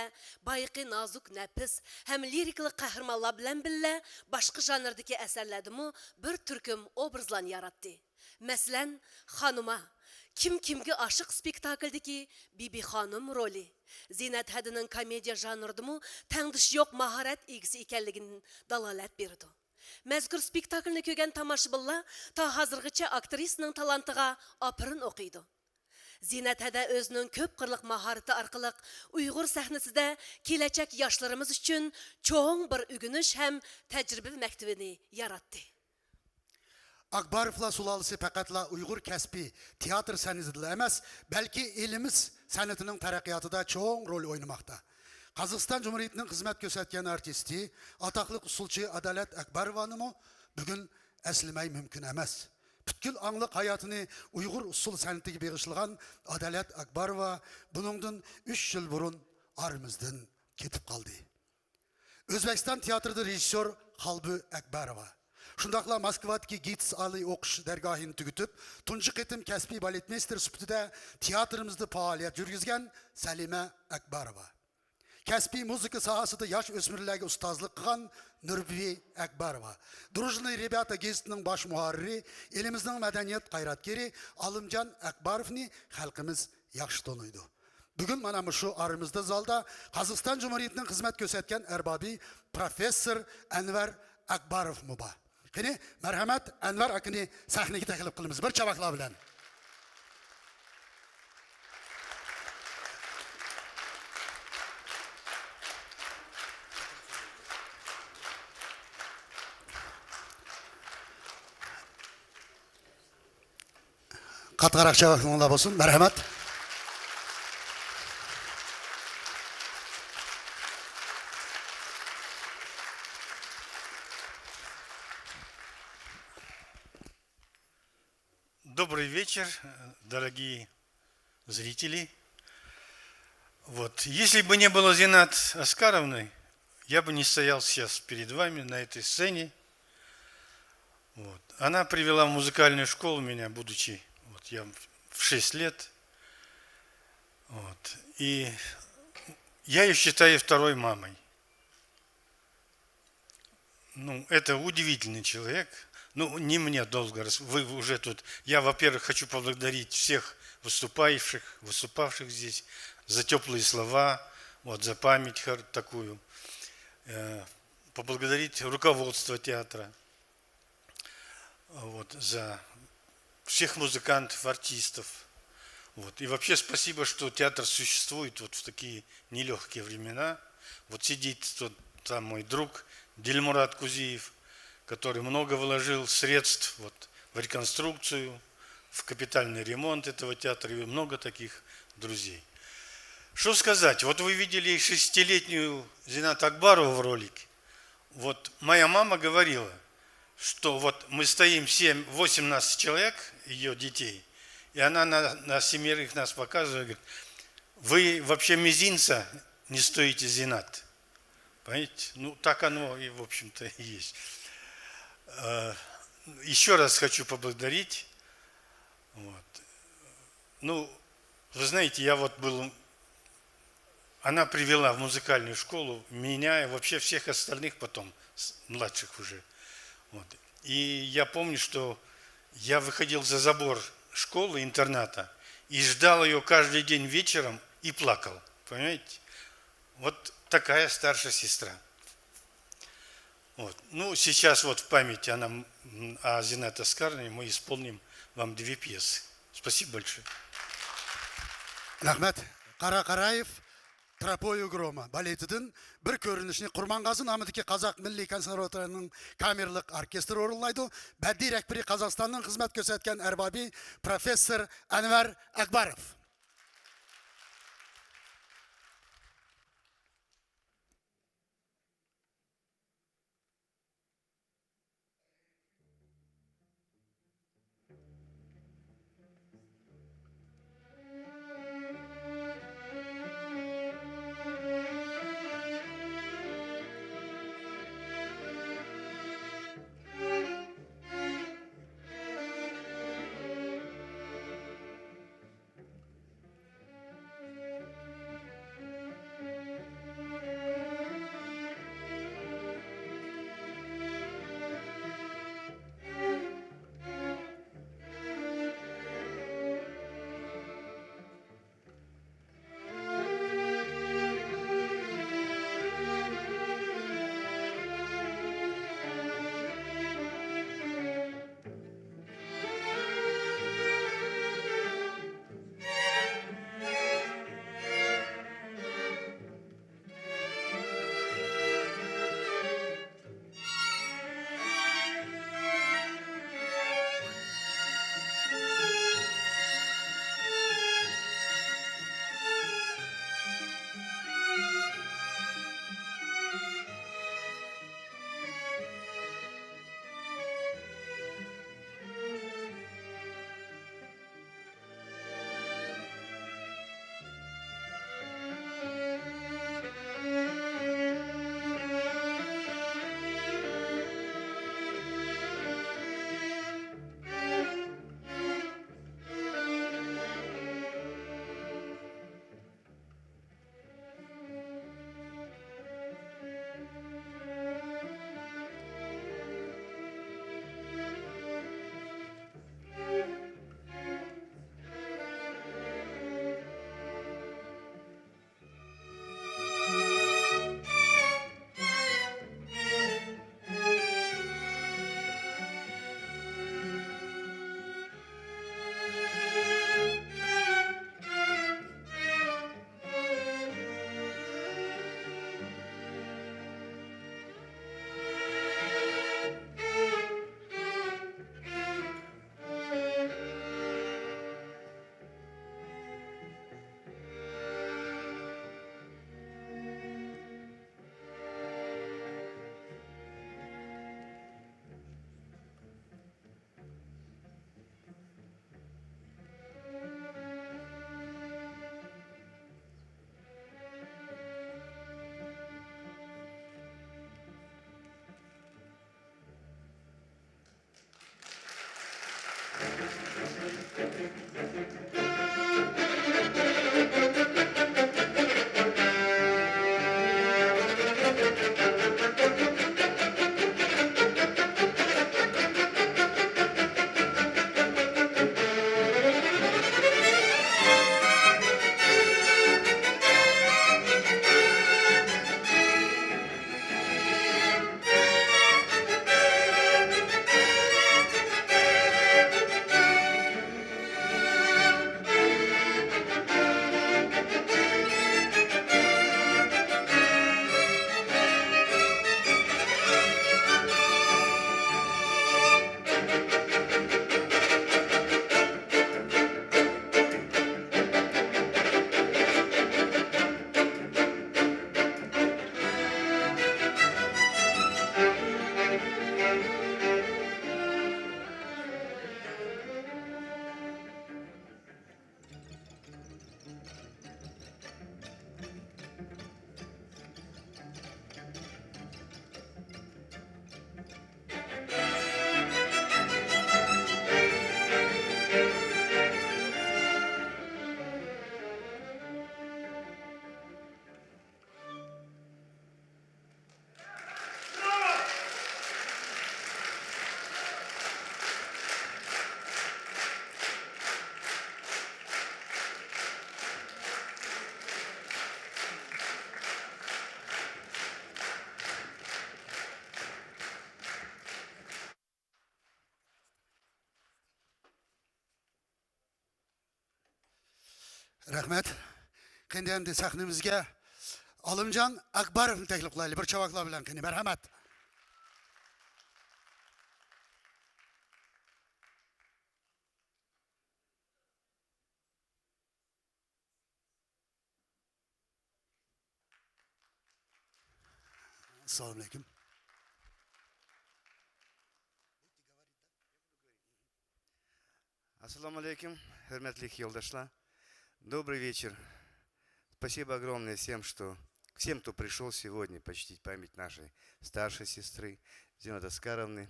بايىقى نازۇك نەپىس ھەم لىرىكىلىق قەھرىمانلار بىلەن بىللە باشقا ژانىردىكى ئەسەرلەردىمۇ بىر تۈركۈم ئوبرازلارنى ياراتتى. مەسىلەن، خانۇما، كىم كىمگە ئاشىق سپېكتاكلدىكى بىبى خانىم رولى زىننەت ھەدىنىڭ كومېدىيە ژانرىدىمۇ تەڭدىشى يوق ماھارەت ئىگىسى ئىكەنلىكىدىن دالالەت بېرىدۇ. مەزكۇر سپېكتاكلنى كۆرگەن تاماشىبىنلار تا ھازىرغىچە ئاكترىسىنىڭ تالانتىغا ئاپىرىن ئوقۇيدۇ. زىننەت ھەدە ئۆزىنىڭ كۆپ قىرلىق ماھارىتى ئارقىلىق ئۇيغۇر سەھنىسىدە كېلەچەك ياشلىرىمىز ئۈچۈن چوڭ بىر ئۆگىنىش ھەم تەجرىبە مەكتىپىنى ياراتتى. ئاكباروفلار سۇلالىسى پەقەتلا ئۇيغۇر كەسپىي تىياتىر سەنئىتىدىلا ئەمەس، بەلكى ئېلىمىز سەنئىتىنىڭ تەرەققىياتىدا چوڭ رول ئوينىماقتا. قازاقىستان جۇمھۇرىيىتىنىڭ خىزمەت كۆرسەتكەن ئارتىستى، ئاتاقلىق ئۇسسۇلچى ئادالەت ئاكباروۋانىمۇ بۈگۈن ئەسلىمەي مۇمكىن ئەمەس. پۈتكۈل ئاڭلىق ھاياتىنى ئۇيغۇر ئۇسسۇل سەنئىتىگە بېغىشلىغان ئادالەت ئاكباروۋا بۇنىڭدىن ئۈچ يىل بۇرۇن ئارىمىزدىن كېتىپ قالدى. ئۆزبېكىستان تىياتىرىدا رېژىسسور خالبۇ ئەكبەروۋا، شۇنداقلا موسكۋادىكى گىتس ئالىي ئوقۇش دەرگاھىنى تۈگىتىپ، تۇنجى قېتىم كەسپىي بالېتمېيستېر سۈپىتىدە تىياتىرىمىزدا پائالىيەت يۈرگۈزگەن سەلىمە ئەكبەروۋا، كەسپىي مۇزىكا ساھەسىدە ياش ئۆسمۈرلەرگە ئۇستازلىق قىلغان نۇربىبى ئەكبەروۋا، دروژنىي رېبياتا گېزىتىنىڭ باش مۇھەررىرى، ئېلىمىزنىڭ مەدەنىيەت قايراتكىرى ئالىمجان ئەكباروۋنى خەلقىمىز ياخشى تونۇيدۇ. بۈگۈن مانا مۇشۇ ئارىمىزدا زالدا قازاقىستان جۇمھۇرىيىتىنىڭ خىزمەت كۆرسەتكەن ئەربابى پروفېسسور ئەنۋەر ئەكباروفمۇ بار. قېنى، مەرھەمەت، ئەنۋەر ئاكىنى سەھنىگە تەكلىپ قىلىمىز بىر چاۋاكلار بىلەن. قاتتىقراق چاۋاكلىرىڭلار بولسۇن. مەرھەمەت. Добрый вечер, дорогие зрители. Вот. Если бы не было Зинат Аскаровны, я бы не стоял сейчас перед вами на этой сцене. Вот. Она привела в музыкальную школу меня, будучи, вот я в шесть лет. Вот. И я ее считаю второй мамой. Ну, это удивительный человек. Ну, не мне долго рас-, вы уже тут. Я, во-первых, хочу поблагодарить всех выступающих, выступавших здесь за теплые слова, вот, за память хор-, такую. Э, поблагодарить руководство театра, вот, за всех музыкантов, артистов. Вот. И вообще спасибо, что театр существует вот в такие нелегкие времена. Вот сидит тот там мой друг Дильмурат Кузиев, который много вложил средств вот в реконструкцию, в капитальный ремонт этого театра, и много таких друзей. Что сказать? Вот вы видели шестилетнюю Зинат Акбарову в ролике. Вот моя мама говорила, что вот мы стоим семь, восемнадцать человек, ее детей, и она на, на семерых нас показывает, говорит: «Вы вообще мизинца не стоите, Зинат». Понимаете? Ну, так оно и, в общем-то, и есть. Э, Еще раз хочу поблагодарить. Вот. Ну, вы знаете, я вот был, она привела в музыкальную школу меня и вообще всех остальных потом, с-, младших уже. Вот. И я помню, что я выходил за забор школы, интерната, и ждал ее каждый день вечером и плакал. Понимаете? Вот такая старшая сестра. Вот. Ну, сейчас вот в память она, м, о Зинат Аскаровне мы исполним вам две пьесы. Спасибо большое. رەھمەت. قارا قارايېف تروپىيە گۇرۇمى بالېتىدىن بىر كۆرۈنۈشنى قۇرمانغازى نامىدىكى قازاق مىللىي كونسېرۋاتورىيىنىڭ كامېرلىق ئوركېستىرى ئورۇنلايدۇ. بەدىئىي رەھبىرى قازاقىستاننىڭ خىزمەت كۆرسەتكەن ئەربابى پروفېسسور ئەنۋەر ئەكباروف. رەھمەت. قېنى ئەمدى سەھنىمىزگە ئالىمجان ئاكباروفنى تەكلىپ قىلايلى. بىر چاۋاكلار بىلەن قېنى. مەرھەمەت. ئەسسالامۇ ئەلەيكۇم. ئەسسالامۇ ئەلەيكۇم، ھۆرمەتلىك يولداشلار. Добрый вечер. Спасибо огромное всем, что, всем, кто пришёл сегодня почтить память нашей старшей сестры Зинат Аскаровны.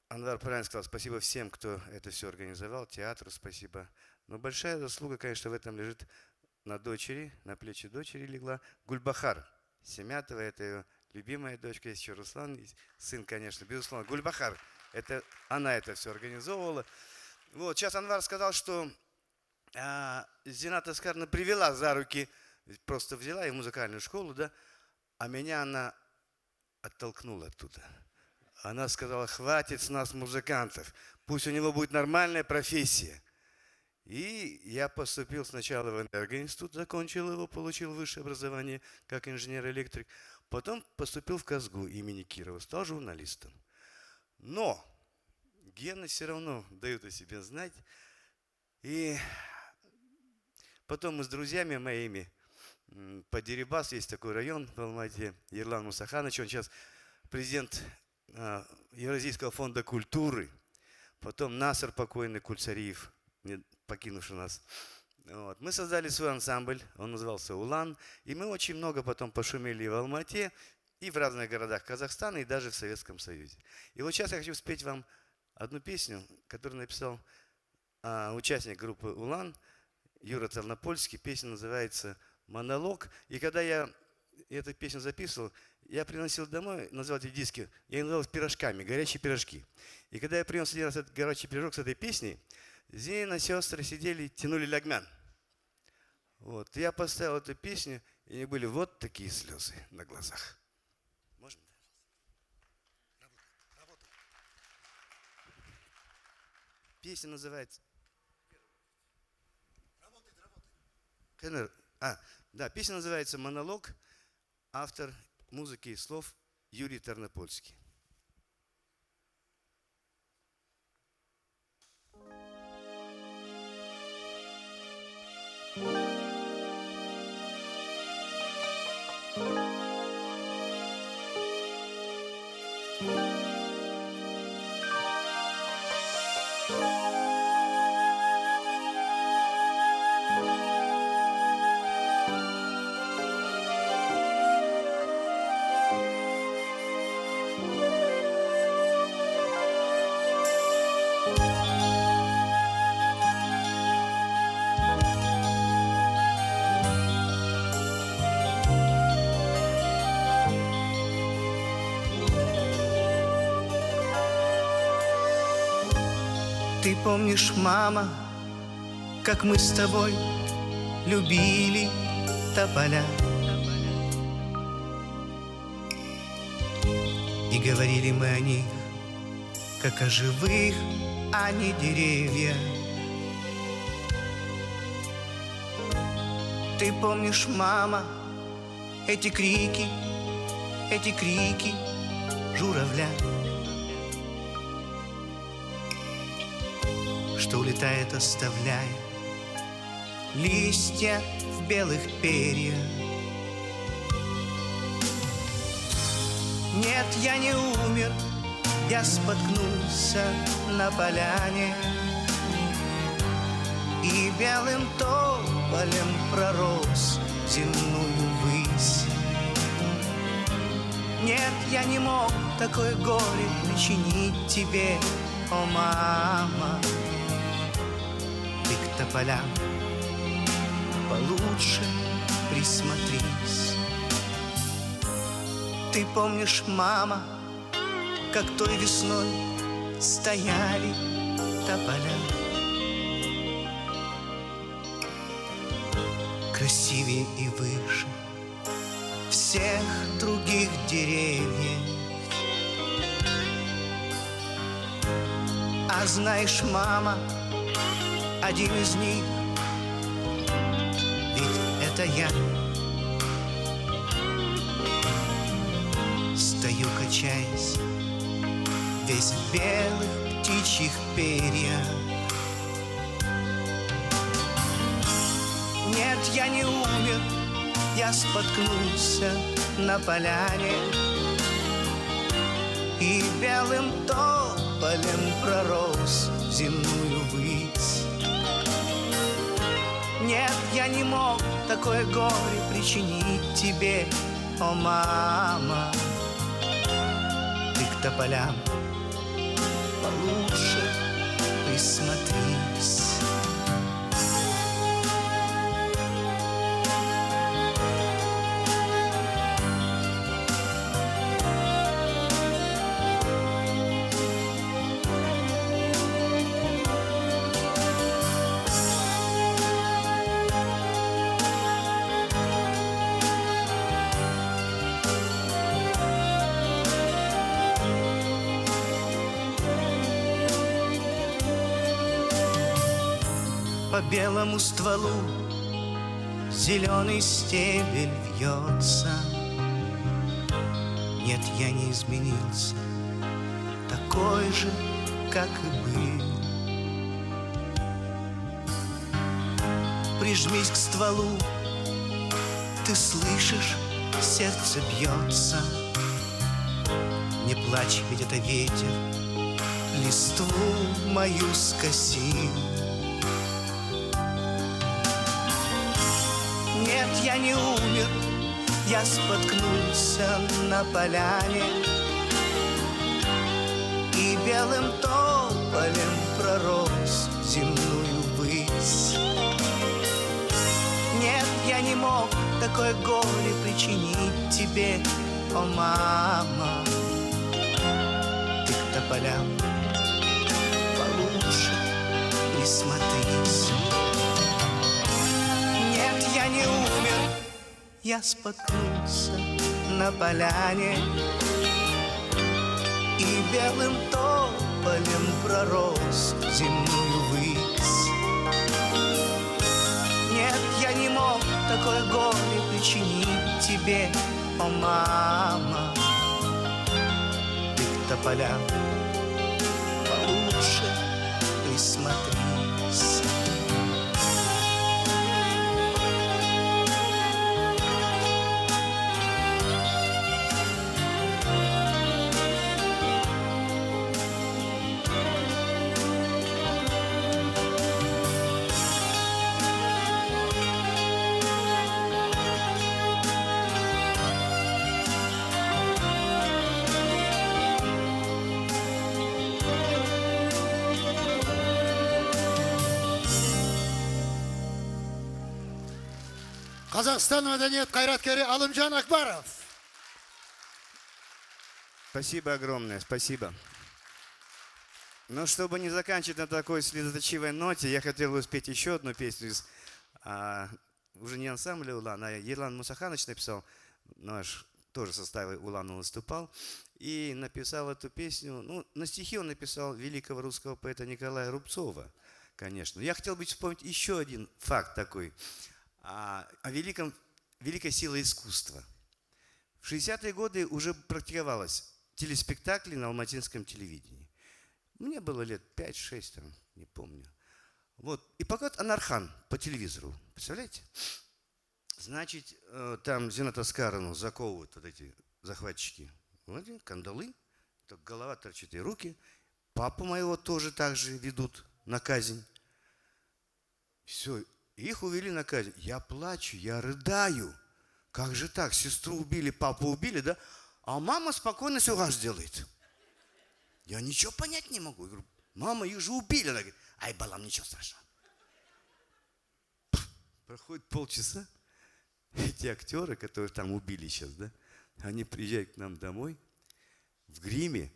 Анвар правильно сказал, спасибо всем, кто это всё организовал, театру спасибо. Но большая заслуга, конечно, в этом лежит на дочери, на плечи дочери легла Гульбахар Семятова, это её любимая дочка, есть ещё Руслан, и сын, конечно, безусловно, Гульбахар. Это она это всё организовывала. Вот, сейчас Анвар сказал, что а, Зината Аскаровна привела за руки, просто взяла их в музыкальную школу, да, а меня она оттолкнула оттуда. Она сказала: «Хватит с нас музыкантов, пусть у него будет нормальная профессия». И я поступил сначала в энергоинститут, закончил его, получил высшее образование как инженер-электрик, потом поступил в КАЗГУ имени Кирова, стал журналистом. Но гены всё равно дают о себе знать. И потом мы с друзьями моими, м, по Дерибасу, есть такой район в Алмате, Ерлан Мусаханович, он сейчас президент, а, Евразийского фонда культуры, потом Наср покойный Кульсариев, не, покинувший нас. Вот. Мы создали свой ансамбль, он назывался «Улан», и мы очень много потом пошумели и в Алмате, и в разных городах Казахстана, и даже в Советском Союзе. И вот сейчас я хочу спеть вам одну песню, которую написал а, участник группы «Улан», Юра Тарнопольский, песня называется «Монолог». И когда я эту песню записывал, я приносил домой, называл эти диски, я их называл пирожками, горячие пирожки. И когда я принес один раз этот горячий пирожок с этой песней, Зина, сестры сидели и тянули лягмян. Вот, я поставил эту песню, и у них были вот такие слезы на глазах. Можно? Работает, работает. Песня называется... Кеннер. А, да, песня называется «Монолог». Автор музыки и слов Юрий Тарнопольский. Ты помнишь, мама, как мы с тобой любили тополя? И говорили мы о них, как о живых, а не деревья. Ты помнишь, мама, эти крики, эти крики журавля, что улетает, оставляя листья в белых перья. Нет, я не умер, я споткнулся на поляне и белым тополем пророс в земную высь. Нет, я не мог такое горе причинить тебе, о мама. Ты к тополям получше присмотрись. Ты помнишь, мама, как той весной стояли тополя красивее и выше всех других деревьев? А знаешь, мама, один из них, ведь это я. Стою, качаясь, весь в белых птичьих перьях. Нет, я не умер, я споткнулся на поляне и белым тополем пророс в земную высь. Нет, я не мог такое горе причинить тебе, о мама. Ты к тополям получше присмотрись. По белому стволу зелёный стебель вьётся. Нет, я не изменился, такой же, как и был. Прижмись к стволу, ты слышишь, сердце бьётся. Не плачь, ведь это ветер листву мою скосил. Нет, я не умер, я споткнулся на поляне и белым тополем пророс в земную высь. Нет, я не мог такое горе причинить тебе, о мама. Ты к тополям получше присмотрись. Нет, я не умер, я споткнулся на поляне и белым тополем пророс в земную высь. Нет, я не мог такое горе причинить тебе, о мама. Ты к тополям получше присмотрись. Qozog'iston madaniyat g'ayratkori Alimjon Akbarov. Спасибо огромное, спасибо. Ну, чтобы не заканчивать на такой слезоточивой ноте, я хотел бы спеть еще одну песню из, а, уже не ансамбля «Улан», а Ерлан Мусаханович написал, наш тоже в составе «Улана» выступал, и написал эту песню. Ну, на стихи он написал великого русского поэта Николая Рубцова, конечно. Я хотел бы вспомнить еще один факт такой, а, о великом, великой силе искусства. В шестидесятые годы уже практиковалось телеспектакли на алматинском телевидении. Мне было лет пять-шесть, там, не помню. Вот. И показывают «Анархан» по телевизору. Представляете? Значит, э, там Зинат Аскаровну заковывают вот эти захватчики. Вот эти кандалы, так голова торчит и руки. Папу моего тоже так же ведут на казнь. Все, их увели на казнь. Я плачу, я рыдаю. Как же так? Сестру убили, папу убили, да? А мама спокойно все делает. Я ничего понять не могу. Я говорю: «Мама, их же убили». Она говорит: «Ай, балам, ничего страшного». Проходит полчаса, эти актеры, которых там убили сейчас, да, они приезжают к нам домой в гриме,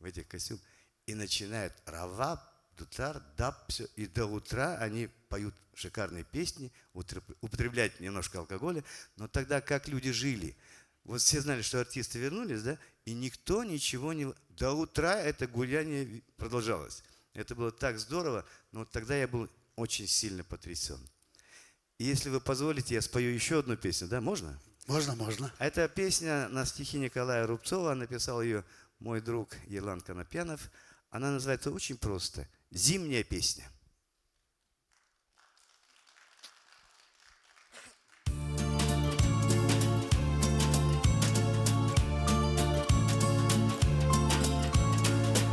в этих костюмах, и начинают раваб, дутар, даб, все. И до утра они поют шикарные песни, употребляют немножко алкоголя, но тогда как люди жили? Вот все знали, что артисты вернулись, да, и никто ничего не... До утра это гуляние продолжалось. Это было так здорово, но тогда я был очень сильно потрясен. И если вы позволите, я спою еще одну песню, да, можно? Можно, можно. Это песня на стихи Николая Рубцова, написал ее мой друг Ерлан Конопьянов. Она называется очень просто «Зимняя песня».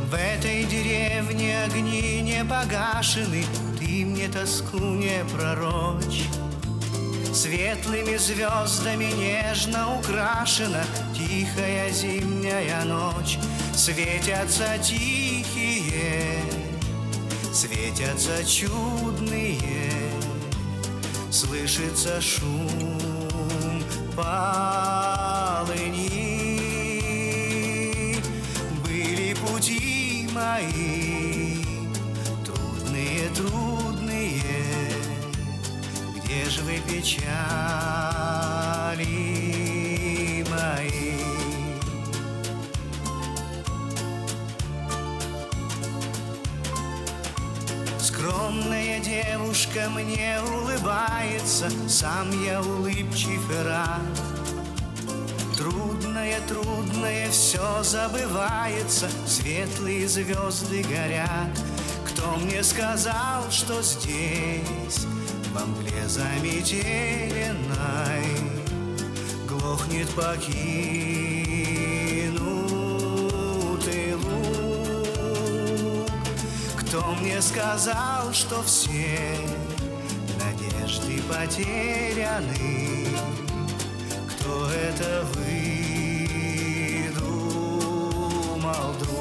В этой деревне огни не погашены, ты мне тоску не пророчь. Светлыми звездами нежно украшена тихая зимняя ночь. Светятся тихие, светятся чудные, слышится шум полыни. Были пути мои трудные, трудные, где же вы, печали мои? Скромная девушка мне улыбается, сам я улыбчив и рад. Трудное, трудное, все забывается, светлые звезды горят. Кто мне сказал, что здесь, во мгле заметеленной, глохнет покинутый луг? Кто мне сказал, что все надежды потеряны? Кто это выдумал, друг?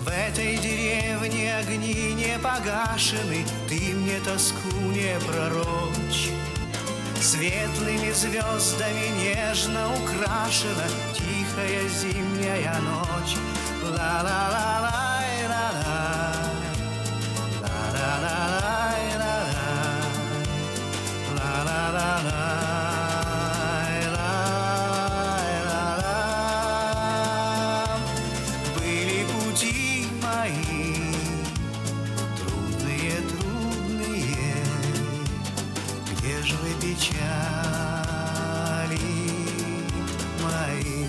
В этой деревне огни не погашены, ты мне тоску не пророчь. Светлыми звездами нежно украшена тихая зимняя ночь. Ла-ла-ла-лай-ла-ла. Ла-ла-ла-лай-ла-ла. Ла-ла-ла-лай-ла-ла. Были пути мои трудные, трудные, где же вы, печали мои?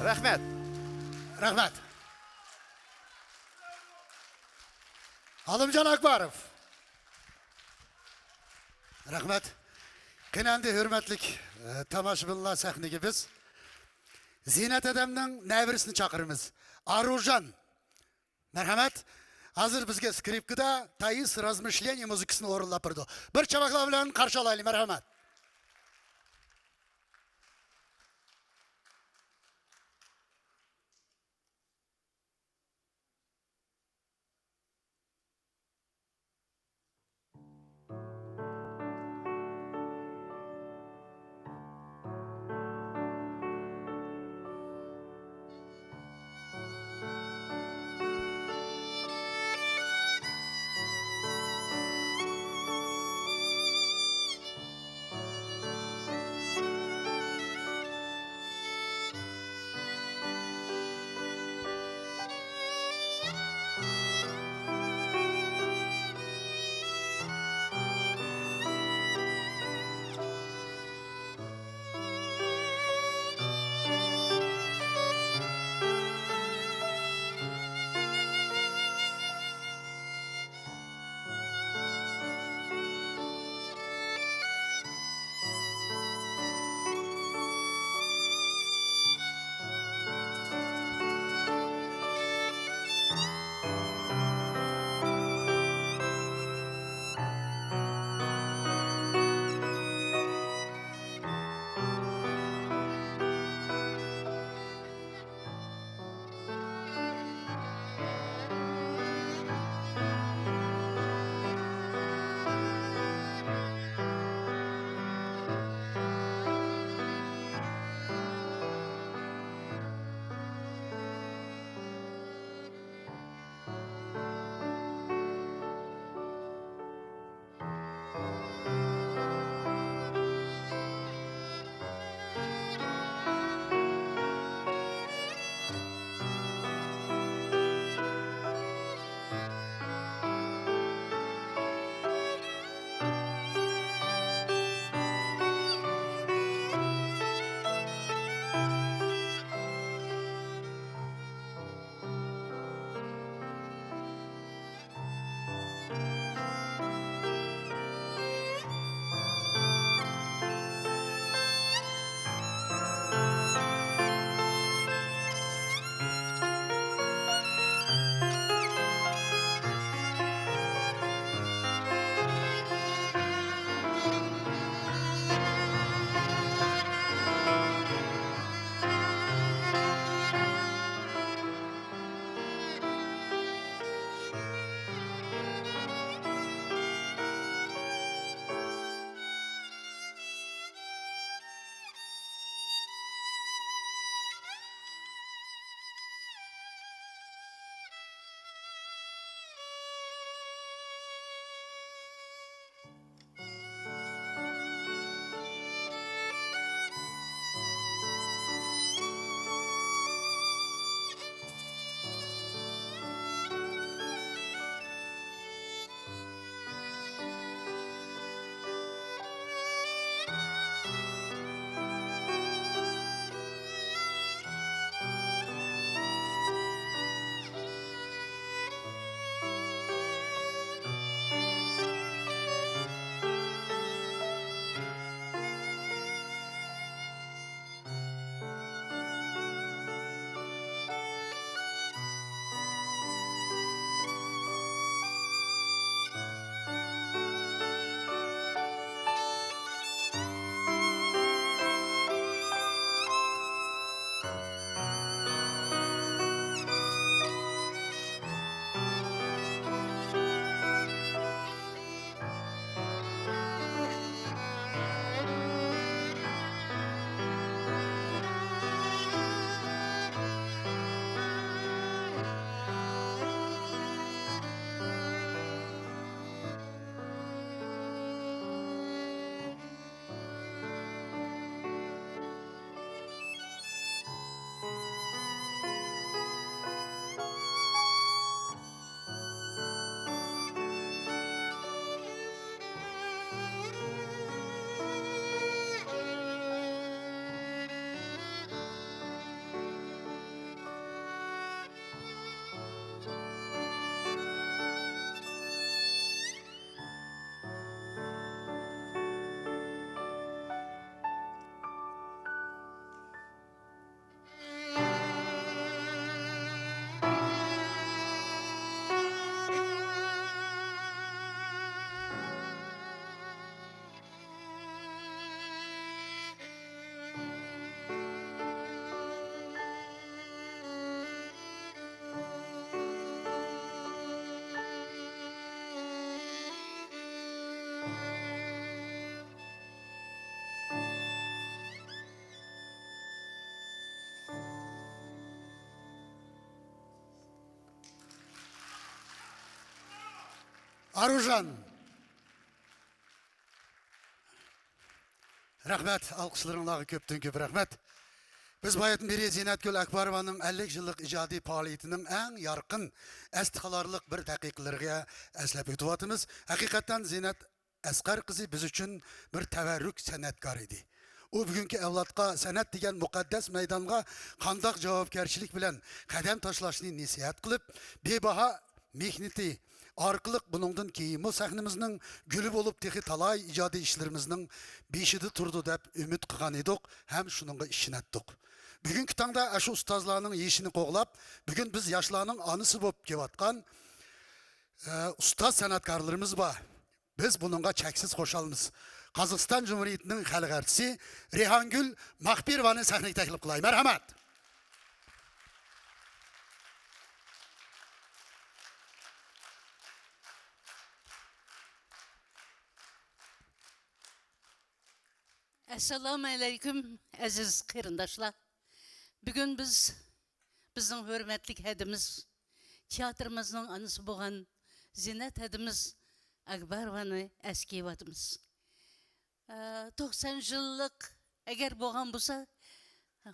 رەھمەت. رەھمەت. ئالىمجان ئاكباروف. رەھمەت. قېنى ئەمدى ھۆرمەتلىك، ئە، تاماشىبىنلار، سەھنىگە بىز زىننەت ھەدەمنىڭ نەۋرىسىنى چاقىرىمىز. ئارۇژان. مەرھەمەت. ھازىر بىزگە سكرىپكىدا تايس رازمىشلېنىيە مۇزىكىسىنى ئورۇنلاپ بېرىدۇ. بىر چاۋاكلار بىلەن قارشى ئالايلى، مەرھەمەت. ئارۇژان. رەھمەت، ئالقىشلىرىڭلارغا كۆپتىن كۆپ رەھمەت. بىز بايىتىن بېرى زىننەتگۈل ئەكبەرovanىڭ ئەللىك يىللىق ئىجادىي پائالىيىتىنىڭ ئەڭ يارقىن، ئەستە قالارلىق بىر دەقىقىلىرىگە ئەسلەپ ئۆتۈۋاتىمىز. ھەقىقەتەن زىننەت ئەسقەر قىزى بىز ئۈچۈن بىر تەۋەررۈك سەنئەتكار ئىدى. ئۇ بۈگۈنكى ئەۋلادقا سەنئەت دېگەن مۇقەددەس مەيدانغا قانداق جاۋابكەرچىلىك بىلەن قەدەم تاشلاشنى نەسىھەت قىلىپ، بىباھا مېھنىتى ئارقىلىق بۇنىڭدىن كېيىنمۇ سەھنىمىزنىڭ گۈلى بولۇپ، تېخى تالاي ئىجادىي ئىشلىرىمىزنىڭ بېشىدا تۇرىدۇ دەپ ئۈمىد قىلغان ئىدۇق ھەم شۇنىڭغا ئىشىنەتتۇق. بۈگۈنكى تاڭدا ئاشۇ ئۇستازلارنىڭ يېشىنى قوغلاپ، بۈگۈن بىز ياشلارنىڭ ئانىسى بولۇپ كېلىۋاتقان، ئە، ئۇستاز سەنئەتكارلىرىمىز بار. بىز بۇنىڭغا چەكسىز خۇشالمىز. قازاقىستان جۇمھۇرىيىتىنىڭ خەلق ئارتىسى رەيھانگۈل ماخپىروۋانى سەھنىگە تەكلىپ قىلاي. مەرھەمەت! ئەسسالامۇئەلەيكۇم، ئەزىز قېرىنداشلار. بۈگۈن بىز، بىزنىڭ ھۆرمەتلىك ھەدىمىز، تىياتىرىمىزنىڭ ئانىسى بولغان زىننەت ھەدىمىز ئەكبەروۋانى ئەسكى ئېيتىۋاتىمىز. ئە، توقسان يىللىق ئەگەر بولغان بولسا،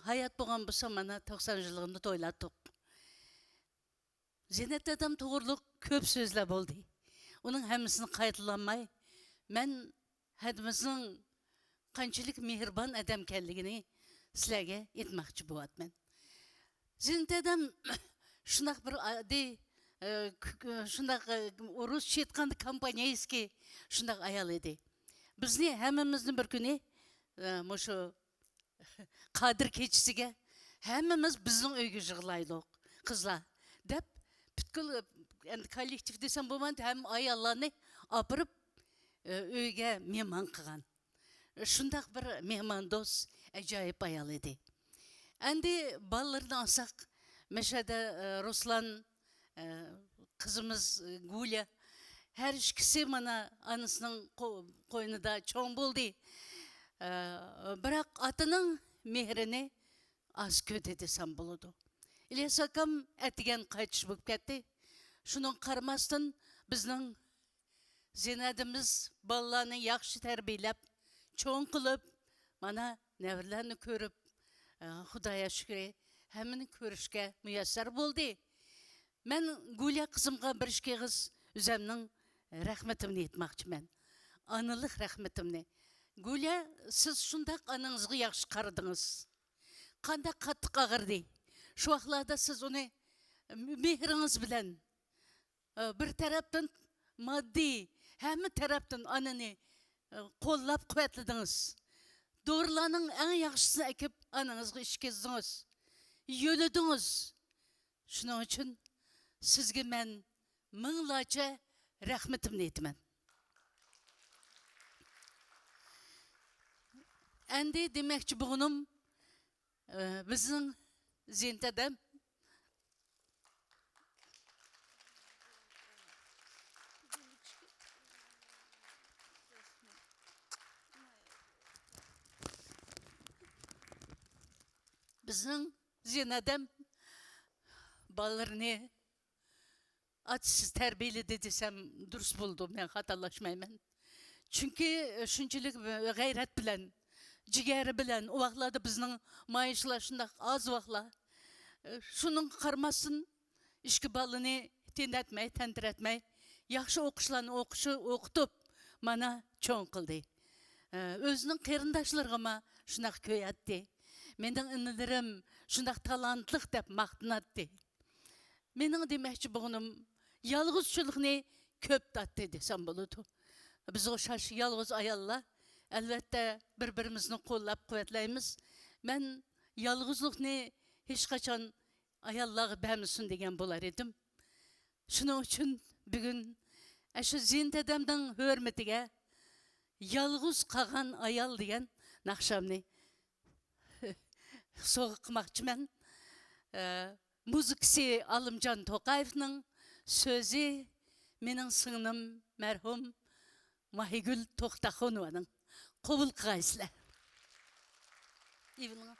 ھايات بولغان بولسا، مانا، توقسان يىللىقىنى تويلاتتۇق. زىننەت ھەدەم توغرۇلۇق كۆپ سۆزلەر بولدى. ئۇنىڭ ھەممىسىنى قايتىلانماي، مەن ھەدىمىزنىڭ قانچىلىك مېھرىبان ئادەمكەنلىكىنى سىلەرگە ئېيتماقچى بولۇۋاتىمەن. زىننەت ھەدەم شۇنداق بىر ئاددىي، ئە، ك-، ك-، شۇنداق، ئە، رۇسچە ئېيتقاندا كامپانىيسكىي شۇنداق ئايال ئىدى. بىزنى ھەممىمىزنى بىر كۈنى، ئە، مۇشۇ قادىر كېچىسىگە ھەممىمىز بىزنىڭ ئۆيگە يىغلايلۇق، قىزلار، دەپ پۈتكۈل، ئەمدى كوللېكتىپ دېسەم بولمايدۇ، ھەممە ئاياللارنى ئاپىرىپ، ئۆيگە مېھمان قىلغان. شۇنداق بىر مېھماندوست، ئاجايىپ ئايال ئىدى. ئەمدى بالىلىرىنى ئالساق، مەشەدە، ئە، رۇسلان، ئە، قىزىمىز، ئە، گۇليا، ھەر ئىككىسى مانا ئانىسىنىڭ قو-، قوينىدا چوڭ بولدى. ئە، بىراق ئاتىنىڭ مېھرىنى ئاز كۆردى دېسەم بولىدۇ. ئىلياس ئاكام ئەتىگەن قايتىش بولۇپ كەتتى. شۇنىڭغا قارىماستىن، بىزنىڭ زىننەت ھەدىمىز بالىلارنى ياخشى تەربىيەلەپ، چوڭ قىلىپ، مانا، نەۋرىلەرنى كۆرۈپ، ئە، خۇدايا شۈكرى، ھەممىنى كۆرۈشكە مۇيەسسەر بولدى. مەن گۇليا قىزىمغا بىر ئىككى ئېغىز ئۆزەمنىڭ رەھمىتىمنى ئېيتماقچىمەن. ئانىلىق رەھمىتىمنى. گۇليا، سىز شۇنداق ئانىڭىزغا ياخشى قارىدىڭىز. قانداق قاتتىق ئاغرىدى. شۇ ۋاقىتلاردا سىز ئۇنى مېھرىڭىز بىلەن، ئە، بىر تەرەپتىن ماددىي، ھەممە تەرەپتىن ئانىنى، ئە، قوللاپ قۇۋۋەتلىدىڭىز. دورىلارنىڭ ئەڭ ياخشىسىنى ئەكىپ ئانىڭىزغا ئىچكۈزدىڭىز. يۆلىدىڭىز. شۇنىڭ ئۈچۈن سىزگە مەن مىڭلارچە رەھمىتىمنى ئېيتىمەن. ئەمدى دېمەكچى بولغىنىم، ئە، بىزنىڭ زىننەت ھەدەم بىزنىڭ زىننەت ھەدەم بالىلىرىنى ئاتىسىز تەربىيەلىدى دېسەم دۇرۇس بولىدۇ، مەن خاتالاشمايمەن. چۈنكى شۇنچىلىك غەيرەت بىلەن، جىگەرى بىلەن، ئۇ ۋاقىتلاردا بىزنىڭ مائاشلار شۇنداق ئاز ۋاقىتلار. شۇنىڭغا قارىماستىن، ئىككى بالىنى تىنەتمەي، تەنتىرەتمەي، ياخشى ئوقۇشلارنى ئوقۇشى، ئوقۇتۇپ، مانا، چوڭ قىلدى. ئۆزىنىڭ قېرىنداشلىرىغىمۇ شۇنداق كۆيەتتى. مېنىڭ ئىنىلىرىم شۇنداق تالانتلىق دەپ ماختىناتتى. مېنىڭ دېمەكچى بولغىنىم، يالغۇزچىلىقنى كۆپ تارتتى دېسەم بولىدۇ. بىز ئوخشاش يالغۇز ئاياللار، ئەلۋەتتە، بىر-بىرىمىزنى قوللاپ قۇۋۋەتلەيمىز. مەن يالغۇزلۇقنى ھېچقاچان ئاياللارغا بەرمىسۇن دېگەن بولار ئىدىم. شۇنىڭ ئۈچۈن بۈگۈن ئاشۇ زىننەت ھەدەمنىڭ ھۆرمىتىگە يالغۇز قالغان ئايال دېگەن ناخشامنى سوۋغا قىلماقچىمەن. ئە، مۇزىكىسى ئالىمجان توقايېۋنىڭ، سۆزى مېنىڭ سىڭلىم مەرھۇم ماھىگۈل توختاخۇنوۋانىڭ. قوبۇل قىلغايسىلەر. ئېۋىلىڭ.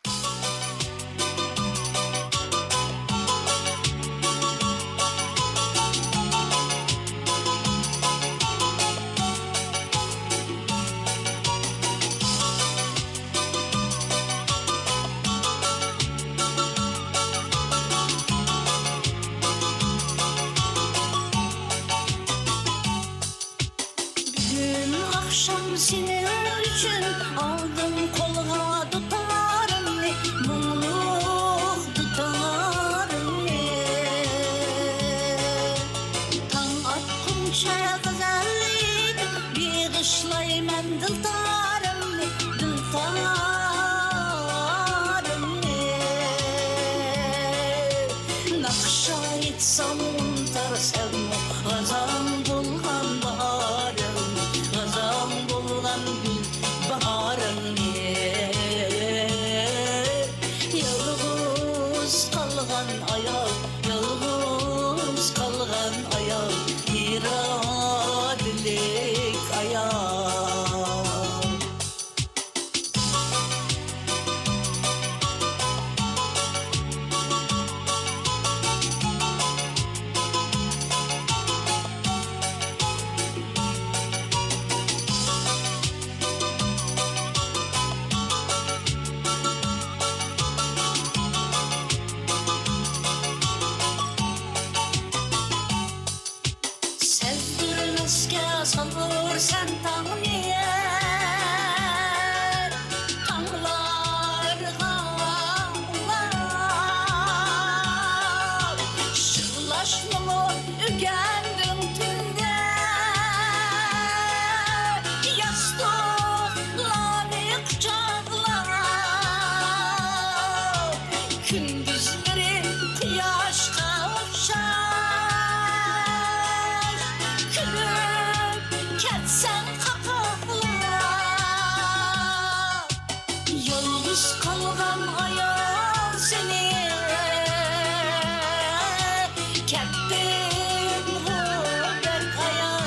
سېنىڭ ئۈچۈن ئالدىم قولغا دۇتارىمنى، مۇڭلۇق دۇتارىمنى. تاڭ ئاتقۇنچە غەزەل ئېيتىپ، بېغىشلايمەن دىلدارىمنى، دىلدارىمنى. ناخشا ئېيتسام ئۇنتارسەنمۇ، غازاڭ بولغان باھارىم، غازاڭ بولغان گۈل باھارىمنى. يالغۇز قالغان ئايال، يالغۇز قالغان ئايال، ئىرادىلىك ئايال. سەزدۈرمەسكە سالۇرسەن تاڭنى، تاڭلارغا ئۇلاپ. يىغلاشنىمۇ ئۆگەندىڭ تۈندە، ياستۇقلارنى قۇچاقلاپ. كۈندۈزلىرى قۇياشقا ئوخشاش، كۈلۈپ كەتسەڭ قاقاقلاپ. يالغۇز قالغان ئايال سېنى، كەتتىمغۇ بەك ئايال.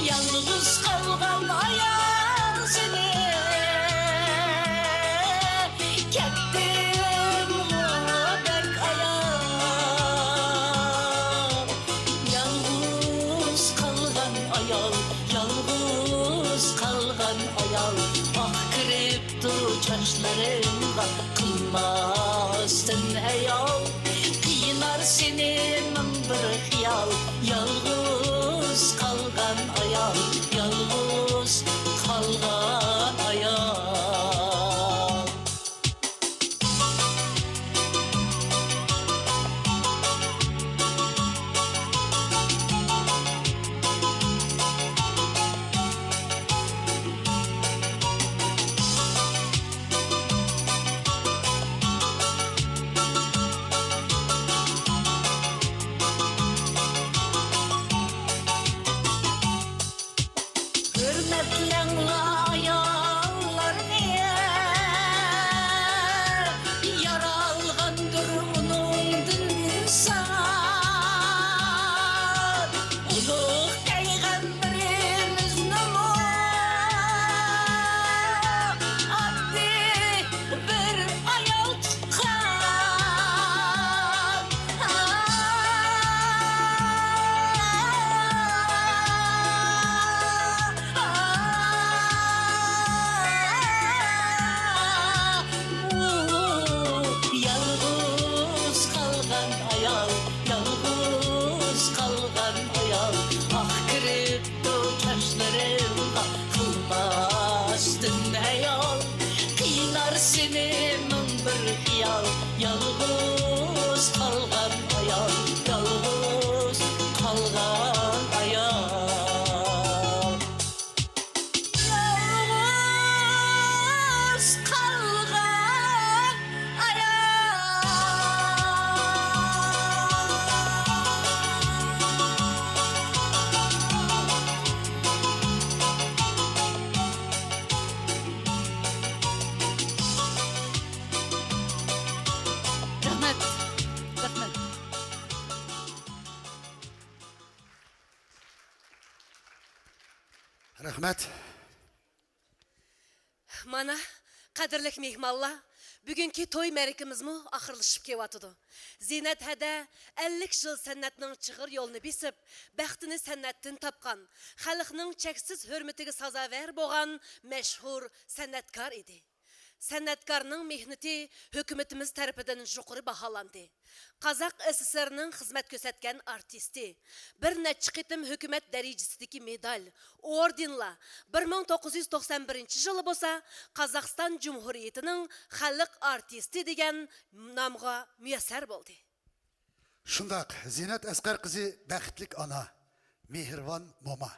يالغۇز قالغان ئايال سېنى، كەتتىمغۇ بەك ئايال. يالغۇز قالغان ئايال، يالغۇز قالغان ئايال، ئاق كىرىپتۇ چاچلىرىڭغا، قىلماستىن ھەيال. قىينار سېنى مىڭ بىر خىيال، يالغۇز قالغان ئايال، يالغۇز قالغان ئايال. ھۆرمەتلەڭلار ئاياللارنى، يارالغاندۇر ئۇنىڭدىن ئىنسان. ئۇلۇغ پەيغەمبىرىمىزنىمۇ ئاددىي بىر ئايال تۇغقان. يالغۇز قالغان ئايال، يالغۇز قالغان ئايال، ئاق كىرىپتۇ چاچلىرىڭغا، قىلماستىن ھەيال. قىينار سېنى مىڭ بىر خىيال، يالغۇز قالغان ئايال، يالغۇز قالغان ئايال. يالغۇز قالغان ئايال. رەھمەت. رەھمەت. رەھمەت. مانا، قەدىرلىك مېھمانلار، بۈگۈنكى توي مەرىكىمىزمۇ ئاخىرلىشىپ كېلىۋاتىدۇ. زىننەت ھەدە ئەللىك يىل سەنئەتنىڭ چىغىر يولىنى بېسىپ، بەختىنى سەنئەتتىن تاپقان، خەلقنىڭ چەكسىز ھۆرمىتىگە سازاۋەر بولغان مەشھۇر سەنئەتكار ئىدى. سەنئەتكارنىڭ مېھنىتى ھۆكۈمىتىمىز تەرىپىدىن يۇقىرى باھالاندى. قازاق ئەسسىسېرنىڭ خىزمەت كۆرسەتكەن ئارتىستى، بىر نەچچە قېتىم ھۆكۈمەت دەرىجىسىدىكى مېدال، ئوردېنلار، بىر مىڭ توققۇز يۈز توقسان بىرىنچى يىلى بولسا قازاقىستان جۇمھۇرىيىتىنىڭ خەلق ئارتىستى دېگەن نامغا مۇيەسسەر بولدى. شۇنداق، زىننەت ئەسقەر قىزى بەختلىك ئانا، مېھرىبان موما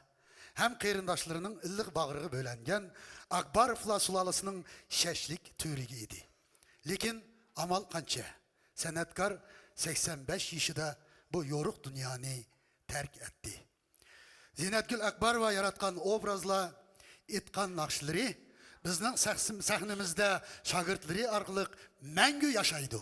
ھەم قېرىنداشلىرىنىڭ ئىللىق باغرىغا بۆلەنگەن ئاكباروفلار سۇلالىسىنىڭ شەشلىك تۈۋرۈكى ئىدى. لېكىن ئامال قانچە؟ سەنئەتكار سەكسەن بەش يېشىدا بۇ يورۇق دۇنيانى تەرك ئەتتى. زىننەتگۈل ئاكباروۋا ياراتقان ئوبرازلار، ئېيتقان ناخشىلىرى بىزنىڭ سەھسىم-، سەھنىمىزدە شاگىرتلىرى ئارقىلىق مەڭگۈ ياشايدۇ.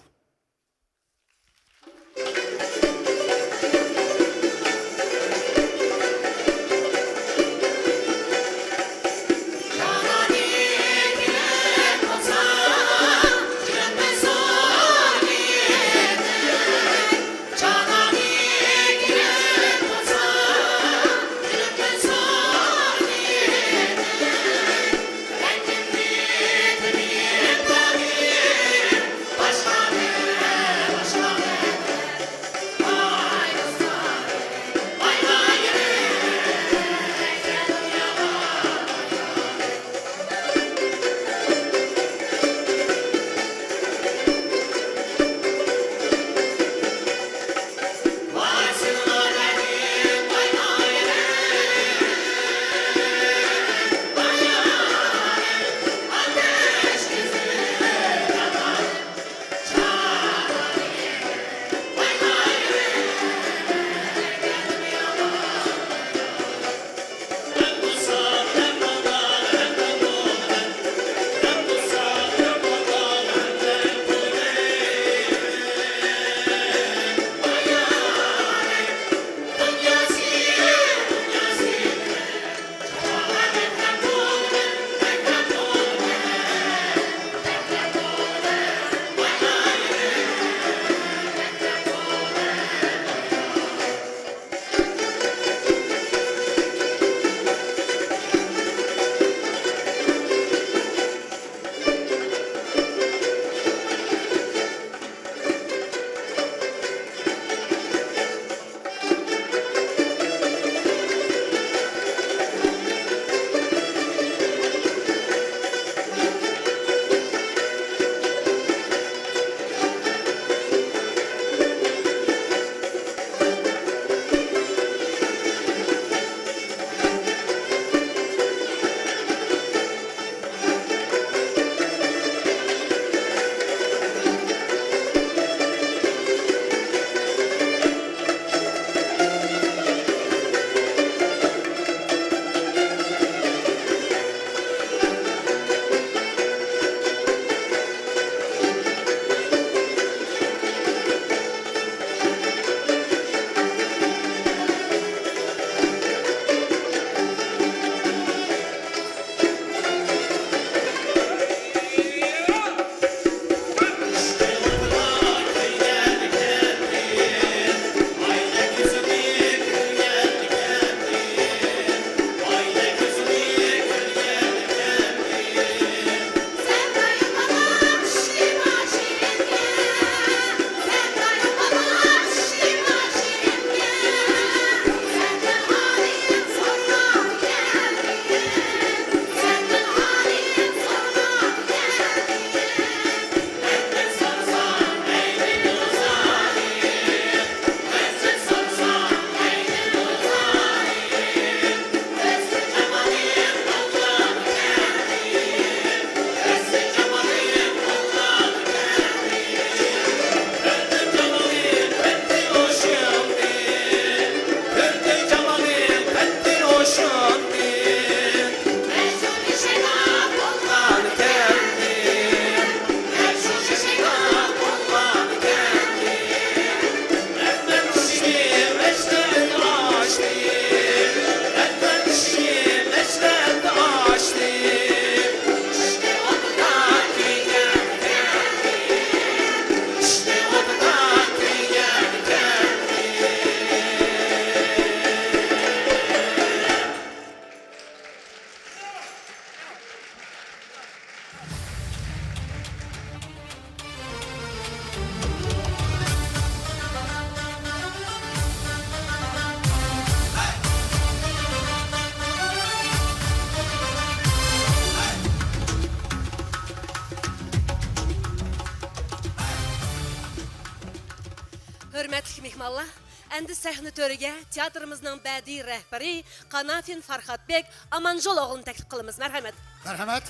ئەمدى سەھنە تۆرىگە تىياتىرىمىزنىڭ بەدىئىي رەھبىرى قانافىن فارھادبېك ئامانجان ئوغلىنى تەكلىپ قىلىمىز. مەرھەمەت. مەرھەمەت.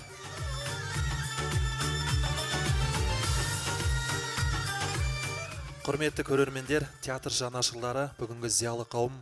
قۇرمەتلىك كۆرۈرمەنلەر، تىياتىر جاناشىرلارى، بۈگۈنكى زىيالىي قەۋم،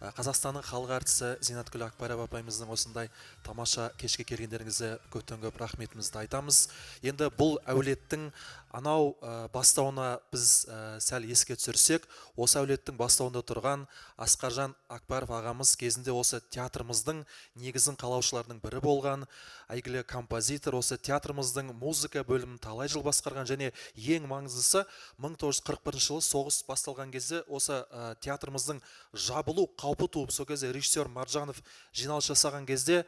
ئە، قازاقىستاننىڭ خەلق ئارتىسى زىننەتگۈل ئاكباروۋا ئاپايىمىزنىڭ ئۇسۇنداي تاماشا كەچكە كەلگەنلىرىڭىزگە كۆپتىن كۆپ رەھمىتىمىزنى ئېيتىمىز. ئەمدى بۇ ئەۋلەتنىڭ ئاناۋ، ئە، باستاۋىنى بىز، ئە، سەل ئەسكە چۈشۈرسەك، ئوسا ئەۋلەتنىڭ باستاۋىنىدا تۇرغان ئاسقارجان ئاكباروف ئاغامىز كېزىندە ئوسا تىياتىرىمىزنىڭ نېگىزىنى قالاۋچىلاردىن بىرى بولغان، ئەيگىلى كومپوزىتور، ئوسا تىياتىرىمىزنىڭ مۇزىكا بۆلۈمىنى تالاي يىل باشقارغان، يەنى ئەڭ ماڭزىسى مىڭ توققۇز يۈز قىرىق بىرىنچى يىلى سوغۇش باستالغان گېزى ئوسا، ئە، تىياتىرىمىزنىڭ جابۇلۇ قاۋپى تۇغۇپ، سو گېزى رېژىسسيور مارجانوف جىنالىش ياسىغان گېزى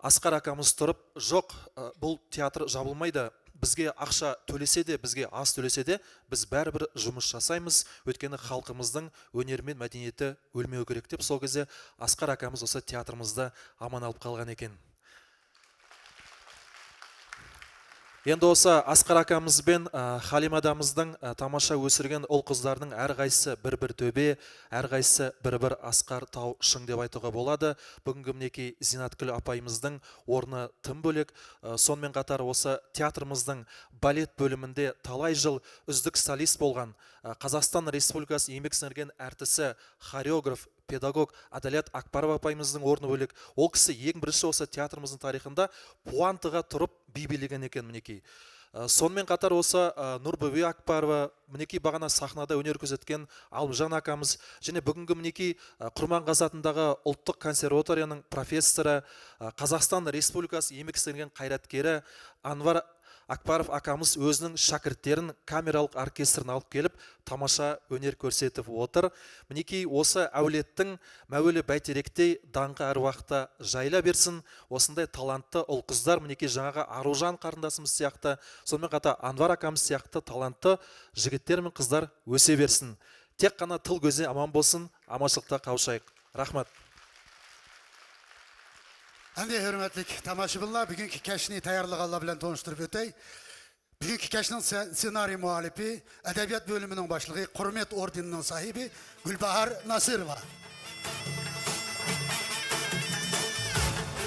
ئاسقار ئاكامىز تۇرۇپ، «جوق، ئە، بۇ تىياتىر جابۇلمايدۇ. بىزگە ئاقچا تۆلىسە دە، بىزگە ئاز تۆلىسە دە، بىز بەرىبىر جۇمۇش ياسايمىز. ئۆيتكەنى خەلقىمىزنىڭ ھۈنىرى مەن مەدەنىيىتى ئۆلمەيۋى كېرەك» دەپ، سو گېزى ئاسقار ئاكامىز ئوسا تىياتىرىمىزدا ئامان ئالىپ قالغان ئىكەن. ئەمدى بولسا ئاسقار ئاكامىز بىلەن، ئە، خەلىمە ئادامىزنىڭ، ئە، تاماشا ئۆسۈرگەن ئۇل-قىزلارنىڭ ھەر قايسى بىر-بىر تۆبى، ھەر قايسى بىر-بىر ئاسقار تاۋ شىڭ دەپ ئېيتىۋغا بولىدۇ. بۈگۈنكى مىنىكى زىننەتگۈل ئاپايىمىزنىڭ ئورنى تىم بۆلەك. ئە، سونىمەن قاتار بولسا تىياتىرىمىزنىڭ بالېت بۆلۈمىندە تالاي يىل ئۈزلۈك سولىست بولغان، ئە، قازاقىستان رېسپۇبلىكاسى يېڭىلىك سىڭدۈرگەن ئارتىسى، خورېئوگراف، پېداگوگ ئادالەت ئاكباروۋا ئاپايىمىزنىڭ ئورنى بۆلەك. ئۇ كىشى ئەڭ بىرىنچى بولسا تىياتىرىمىزنىڭ تارىخىندا پۇۋانتىغا تۇرۇپ بىي بىيلىگەن ئىكەن مىنىكى. ئە، سونىمەن قاتار بولسا، ئە، نۇربۈۋى ئاكباروۋا، مىنىكى باغانا ساھنىدا ھۈنەر كۆرسەتكەن ئالىمجان ئاكامىز، يەنە بۈگۈنكى مىنىكى، ئە، قۇرمانغازى ئاتىنىدىغى ئۇلتۇق كونسېرۋاتورىيەنىڭ پروفېسسورى، ئە، قازاقىستان رېسپۇبلىكاسى يېڭىلىك سىڭدۈرگەن قايراتكېرى ئەنۋەر ئاكباروف ئاكامىز ئۆزىنىڭ شاگىرتلىرىنى، كامېرالىق ئوركېستىرنى ئالىپ كېلىپ، تاماشا ھۈنەر كۆرسىتىپ ئولتۇر. مىنىكى ئوسا ئەۋلەتنىڭ مەۋلى بەيتەرەكتە داڭقى ھەر ۋاقىتتا جايلاۋەرسۇن. ئۇسۇنداي تالانتلىق ئۇل-قىزلار، مىنىكى جاڭاغا ئارۇژان قېرىنداشىمىز سىياقتا، سونىمەن قاتار ئەنۋەر ئاكامىز سىياقتا تالانتلىق يىگىتلەر مەن قىزلار ئۆسەۋەرسۇن. تېخى قانا تىل كۆزى ئامان بولسۇن، ئامانچىلىقتا قاۋشايلى. رەھمەت. ئەمدى ھۆرمەتلىك تاماشىبىنلار، بۈگۈنكى كەچنى تەييارلىغانلار بىلەن تونۇشتۇرۇپ ئۆتەي. بۈگۈنكى كەچنىڭ سېنارىي مۇئەللىپى، ئەدەبىيات بۆلۈمىنىڭ باشلىقى، قۇرمەت ئوردېنىنىڭ ساھىبى گۈلباھار ناسىروۋا.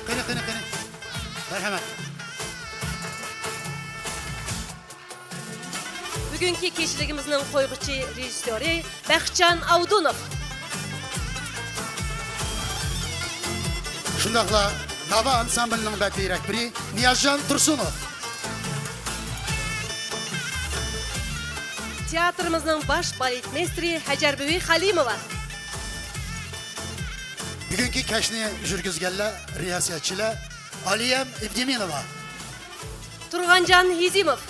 قېنى، قېنى، قېنى. مەرھەمەت. بۈگۈنكى كېچىلىكىمىزنىڭ قويغۇچى رېژىسسيورى بەختىيار ئابدۇنوف. شۇنداقلا ناۋا ئانسامبىلىنىڭ بەدىئىي رەھبىرى نىيازجان تۇرسۇنوف. تىياتىرىمىزنىڭ باش بالېتمېستىرى ھەجەربۈۋى خەلىموۋا. بۈگۈنكى كەچنى يۈرگۈزگەنلەر، رىياسەتچىلەر ئالىيەم ئىبدىمىنوۋا. تۇرغانجان ھېزىموف.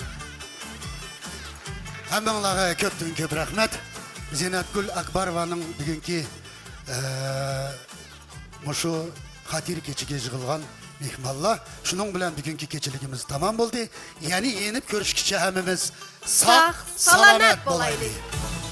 ھەممىڭلارغا كۆپتىن كۆپ رەھمەت. زىننەتگۈل ئاكباروۋانىڭ بۈگۈنكى، ئە، مۇشۇ خاتىرە كېچىگە يىغىلغان مېھمانلار. شۇنىڭ بىلەن بۈگۈنكى كېچىلىكىمىز تامام بولدى. يەنە يېنىپ كۆرۈشكىچە ھەممىمىز ساق، ساق، سالامەت سالامەت بولايلى. بولايلى.